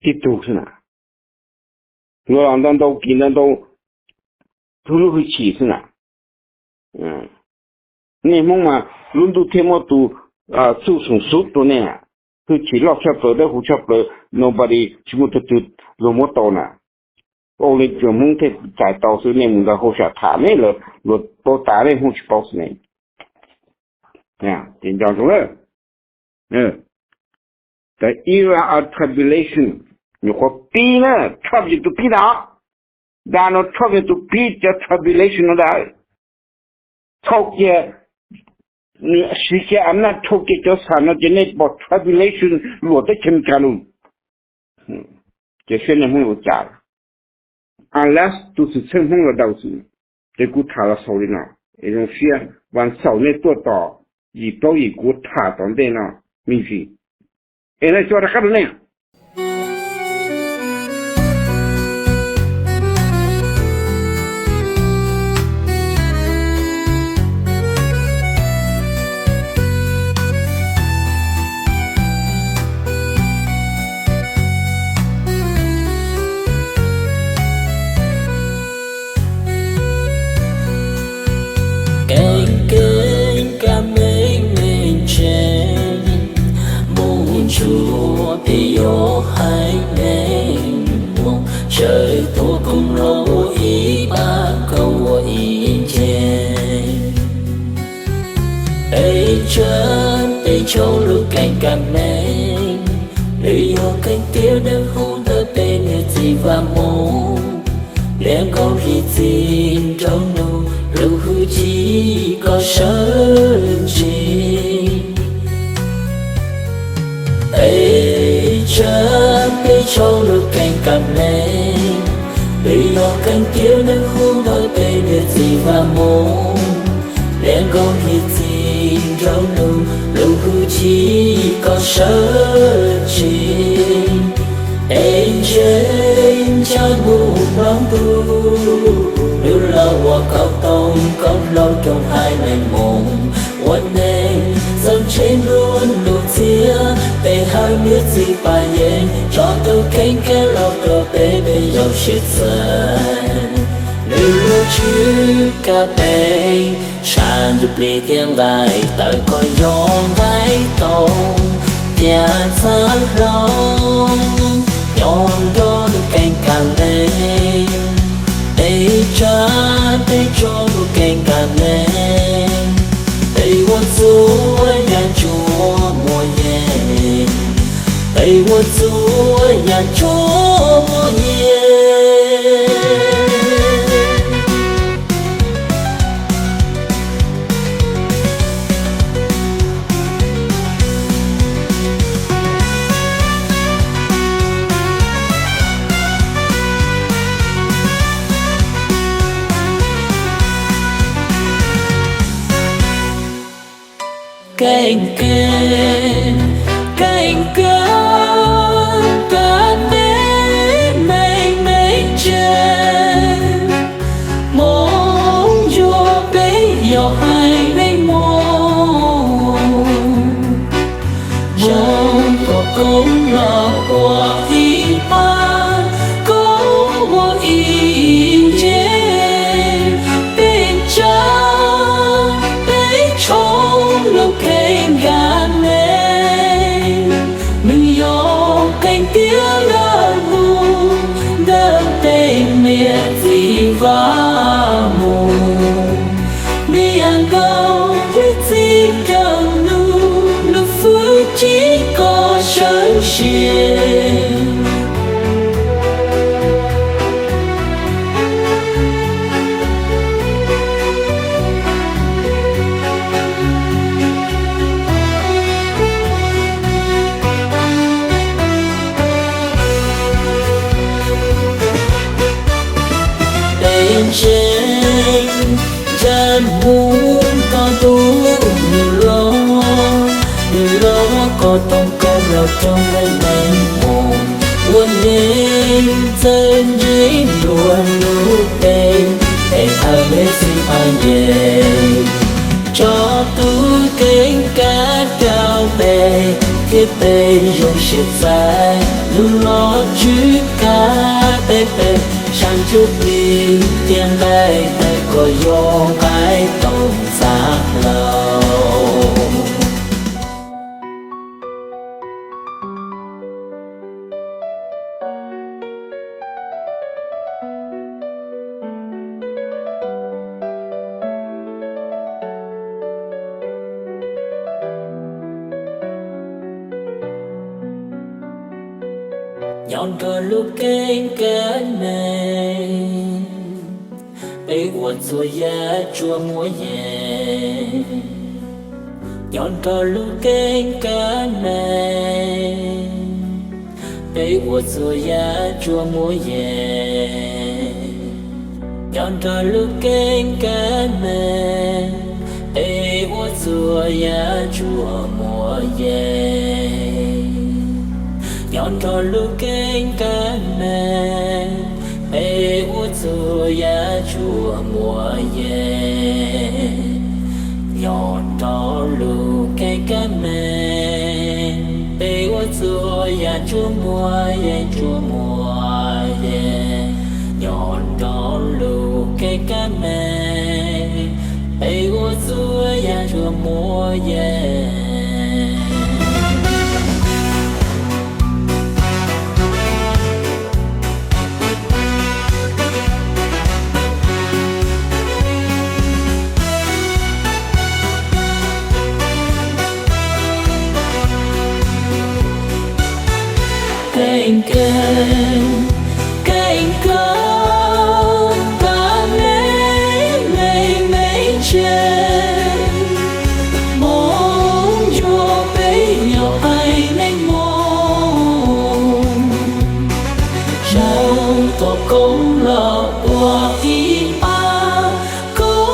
tib tug xwb na. Luag los ntau ntau kis ntau ntau lub hwj chim xwb na. Nej Hmoob mas lub ntuj thiaj muab tus txuj xoom xub rau nej, hwj chim loj tshaj plaws dawb huv tshaj plaws, nobody tsis muaj tug twg luag muab tau na. Ua li tsuas Hmoob thiaj txais tau xwb, nej mus ntawd hauj sam tham nej lawm luag paub tas nej Hmoob tsis paub xwb ne. Ces nco ntsoov lawm. The era of tribulation, nyuam qhuav pib na, Trump yog tus pib ntag. Donald Trump yog tus pib cov tribulation no ntag. Thauj kiag, nws siv kiag am naj thauj kiag cov xam no ces nej pom tribulation luam teb chaws Amelikas lawm. Ces saib nej Hmoob ua cas, unless tus xwm txheej Hmoob los daus xwb. Ces kuv tham los xaus li no, es zoo siab vas xaum nej tuaj tos yim plaub yim kuv tham tom ntej no me ntsis, es nej tso rov qab rau nej. Keeb keeb kab meej meej tsev, mus ntsuam peb yuav haiv neeg mus, tsawg tuaj koom los ua ib pab koom ua ib nce. Peb tsa peb tshauj lub keeb kab meej, nws yog keeb tiam dawb huv ntawm peb niam txiv Vaj Moos, liab nkaus hli txiv nraug nus lub hwj chim kom sawv ntsees. Peb tsa peb tshauj lub keeb kab meej, Vaj mus liab nkauj hiv txwv nrog lub, lub hwj chim koj sawv tsees. Peb ntshe ntshav mus nplooj ntuj, lub los ua khauv toom koj hlau rooj haiv neeg mus ua neeg. Txawj ntse nplua nuj txiab, peb hawm niam txiv paj yeeb, tso tus kheej kiag los rau peb, peb zoo siab txais lub luag tswv kab peb. Sab ntsuj plig thiab nqaij tawv koj yog nqaij tooj thiab ntxhab hlau, nyob nrog lub keeb kab neeb. Peb tsa peb tso lub keeb kab neeb, peb ua txuj ua yam ntsuag muaj yees, peb ua txuj ua yam ntsuag muaj yees. Keeb kab, keeb kab, kab peb meej meej tsev, mob ntsuag peb yog haiv neeg muaj. Zoo kom koob los ua ib pab, koob ua ib ntsej, peb tsa peb tsho lub keeb kab neeb. Nws yog qee tiab dawb mus ntawm peb niam txiv Vaj mus, niam nkauj txiv nraug nus, lub hwj chim koj sawv tsees. Peb ntseeg ntshav mus koj ntuj, nws los, nws los ua koj toom koj hlau rooj haiv neeg mus ua neeg. Txawj ntse nplua nuj teb, peb hawm niam txiv paj yeeb, tso tus keeb kab rau peb, thiab peb zoo siab txais lub luag tswv kab peb. Peb sab ntsuj plig thiab nqaij tawv koj yog nqaij tooj ntxhab hlau. Nyob nrog lub keeb kab neeb, peb ua txhua yam tsuas muaj yees. Nyob nrog lub keeb kab neeb, peb ua txhua yam tsuas muaj yees. Nyob nrog lub keeb kab neeb, peb ua txhua yam tsuas muaj yees. Nyob nrog lub keeb kab neeb, peb ua txhua yam tsuas muaj yees. Nyob nrog lub keeb kab neeb, peb ua txhua yam tsuas muaj yees, tsuas muaj yees. Nyob nrog lub keeb kab neeb, peb ua txhua yam tsuas muaj yees. Keeb kab, keeb kab, kab neeb meej meej tsev, mob ntsuag peb yog haiv neeg muaj. Zoo kom koob los ua ib pab, koob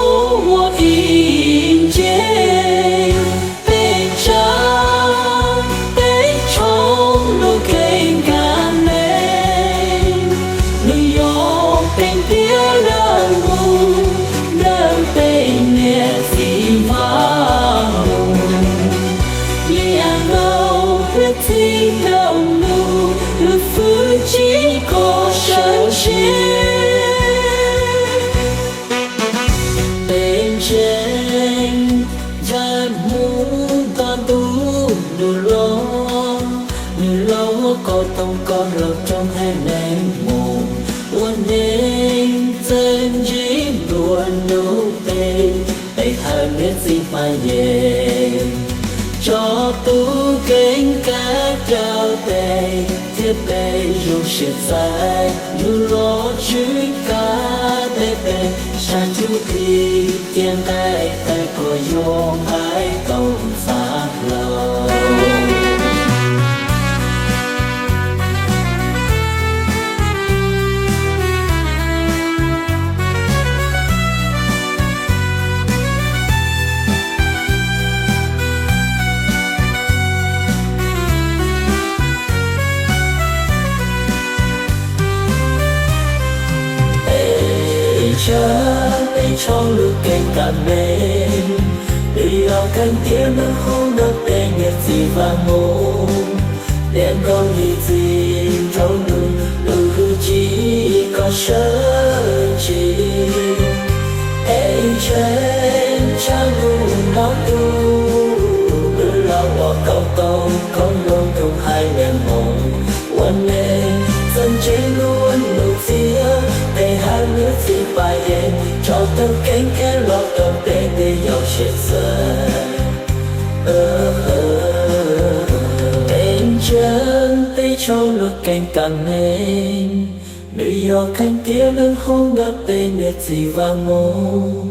Tso tus kheej kav rau peb thiab peb zoo siab txais lub loj tswb kav peb peb sab ntsuj plig thiab nqaij tawg kom yuav nqaij tau ntxhab hlau. Es ntshai peb tshoob lub keeb kam meej, nws yog kheej tiag nws hu nkauj peb niam txiv Vaj Moos, niam nkauj hib txwv nroo lub lub hwj chim kom sawv ntsees. Es ntshai tshaj lub nroog ntuj, nws los ua kauj toog koob loo tus haiv neeg Hmoob ua neeg txawj ntse luag lus txiav tes hab lub txiv paj yeeb tso tau keeb kiag los rau peb tej yau siab txawv. Peb ntseeg peb tshoob lub keeb kam meej, nws yog kheej tiag nws hu nkauj peb niam txiv Vaj Moos,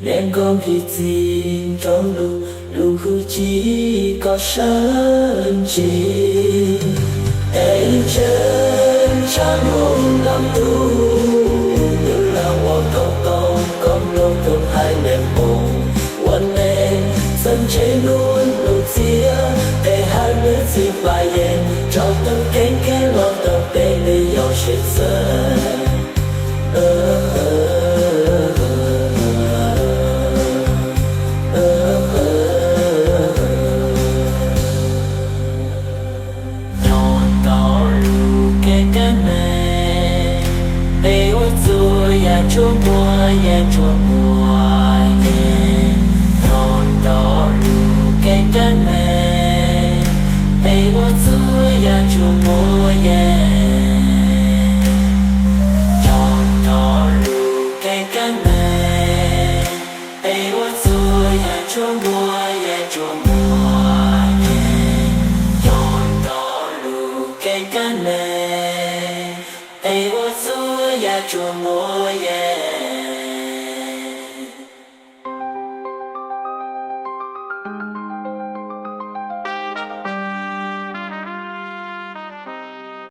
niam nkauj hib txwv nroo lub lub hwj chim kom sawv ntsees. Es ntseeg tshaj lub nroog ntuj, nws los ua kauj toog koob loo tus haiv neeg Hmoob ua neeg txawj ntse luag lus txiav tes hab lub txiv paj yeeb tso tau keeb kiag los rau peb tej yau siab txawv. Nyob rau lub keeb kam meej, peb ua txuj yam tshuaj muag yeej tshuaj muag yeej. Nyob rau lub keeb kam meej, peb ua txuj yam tshuaj muag yeej. Nyob rau lub keeb kam meej, peb ua txuj yam tshuaj muag yeej tshuaj muag yeej. Nyob rau lub keeb kam meej, peb ua txuj yam tshuaj muag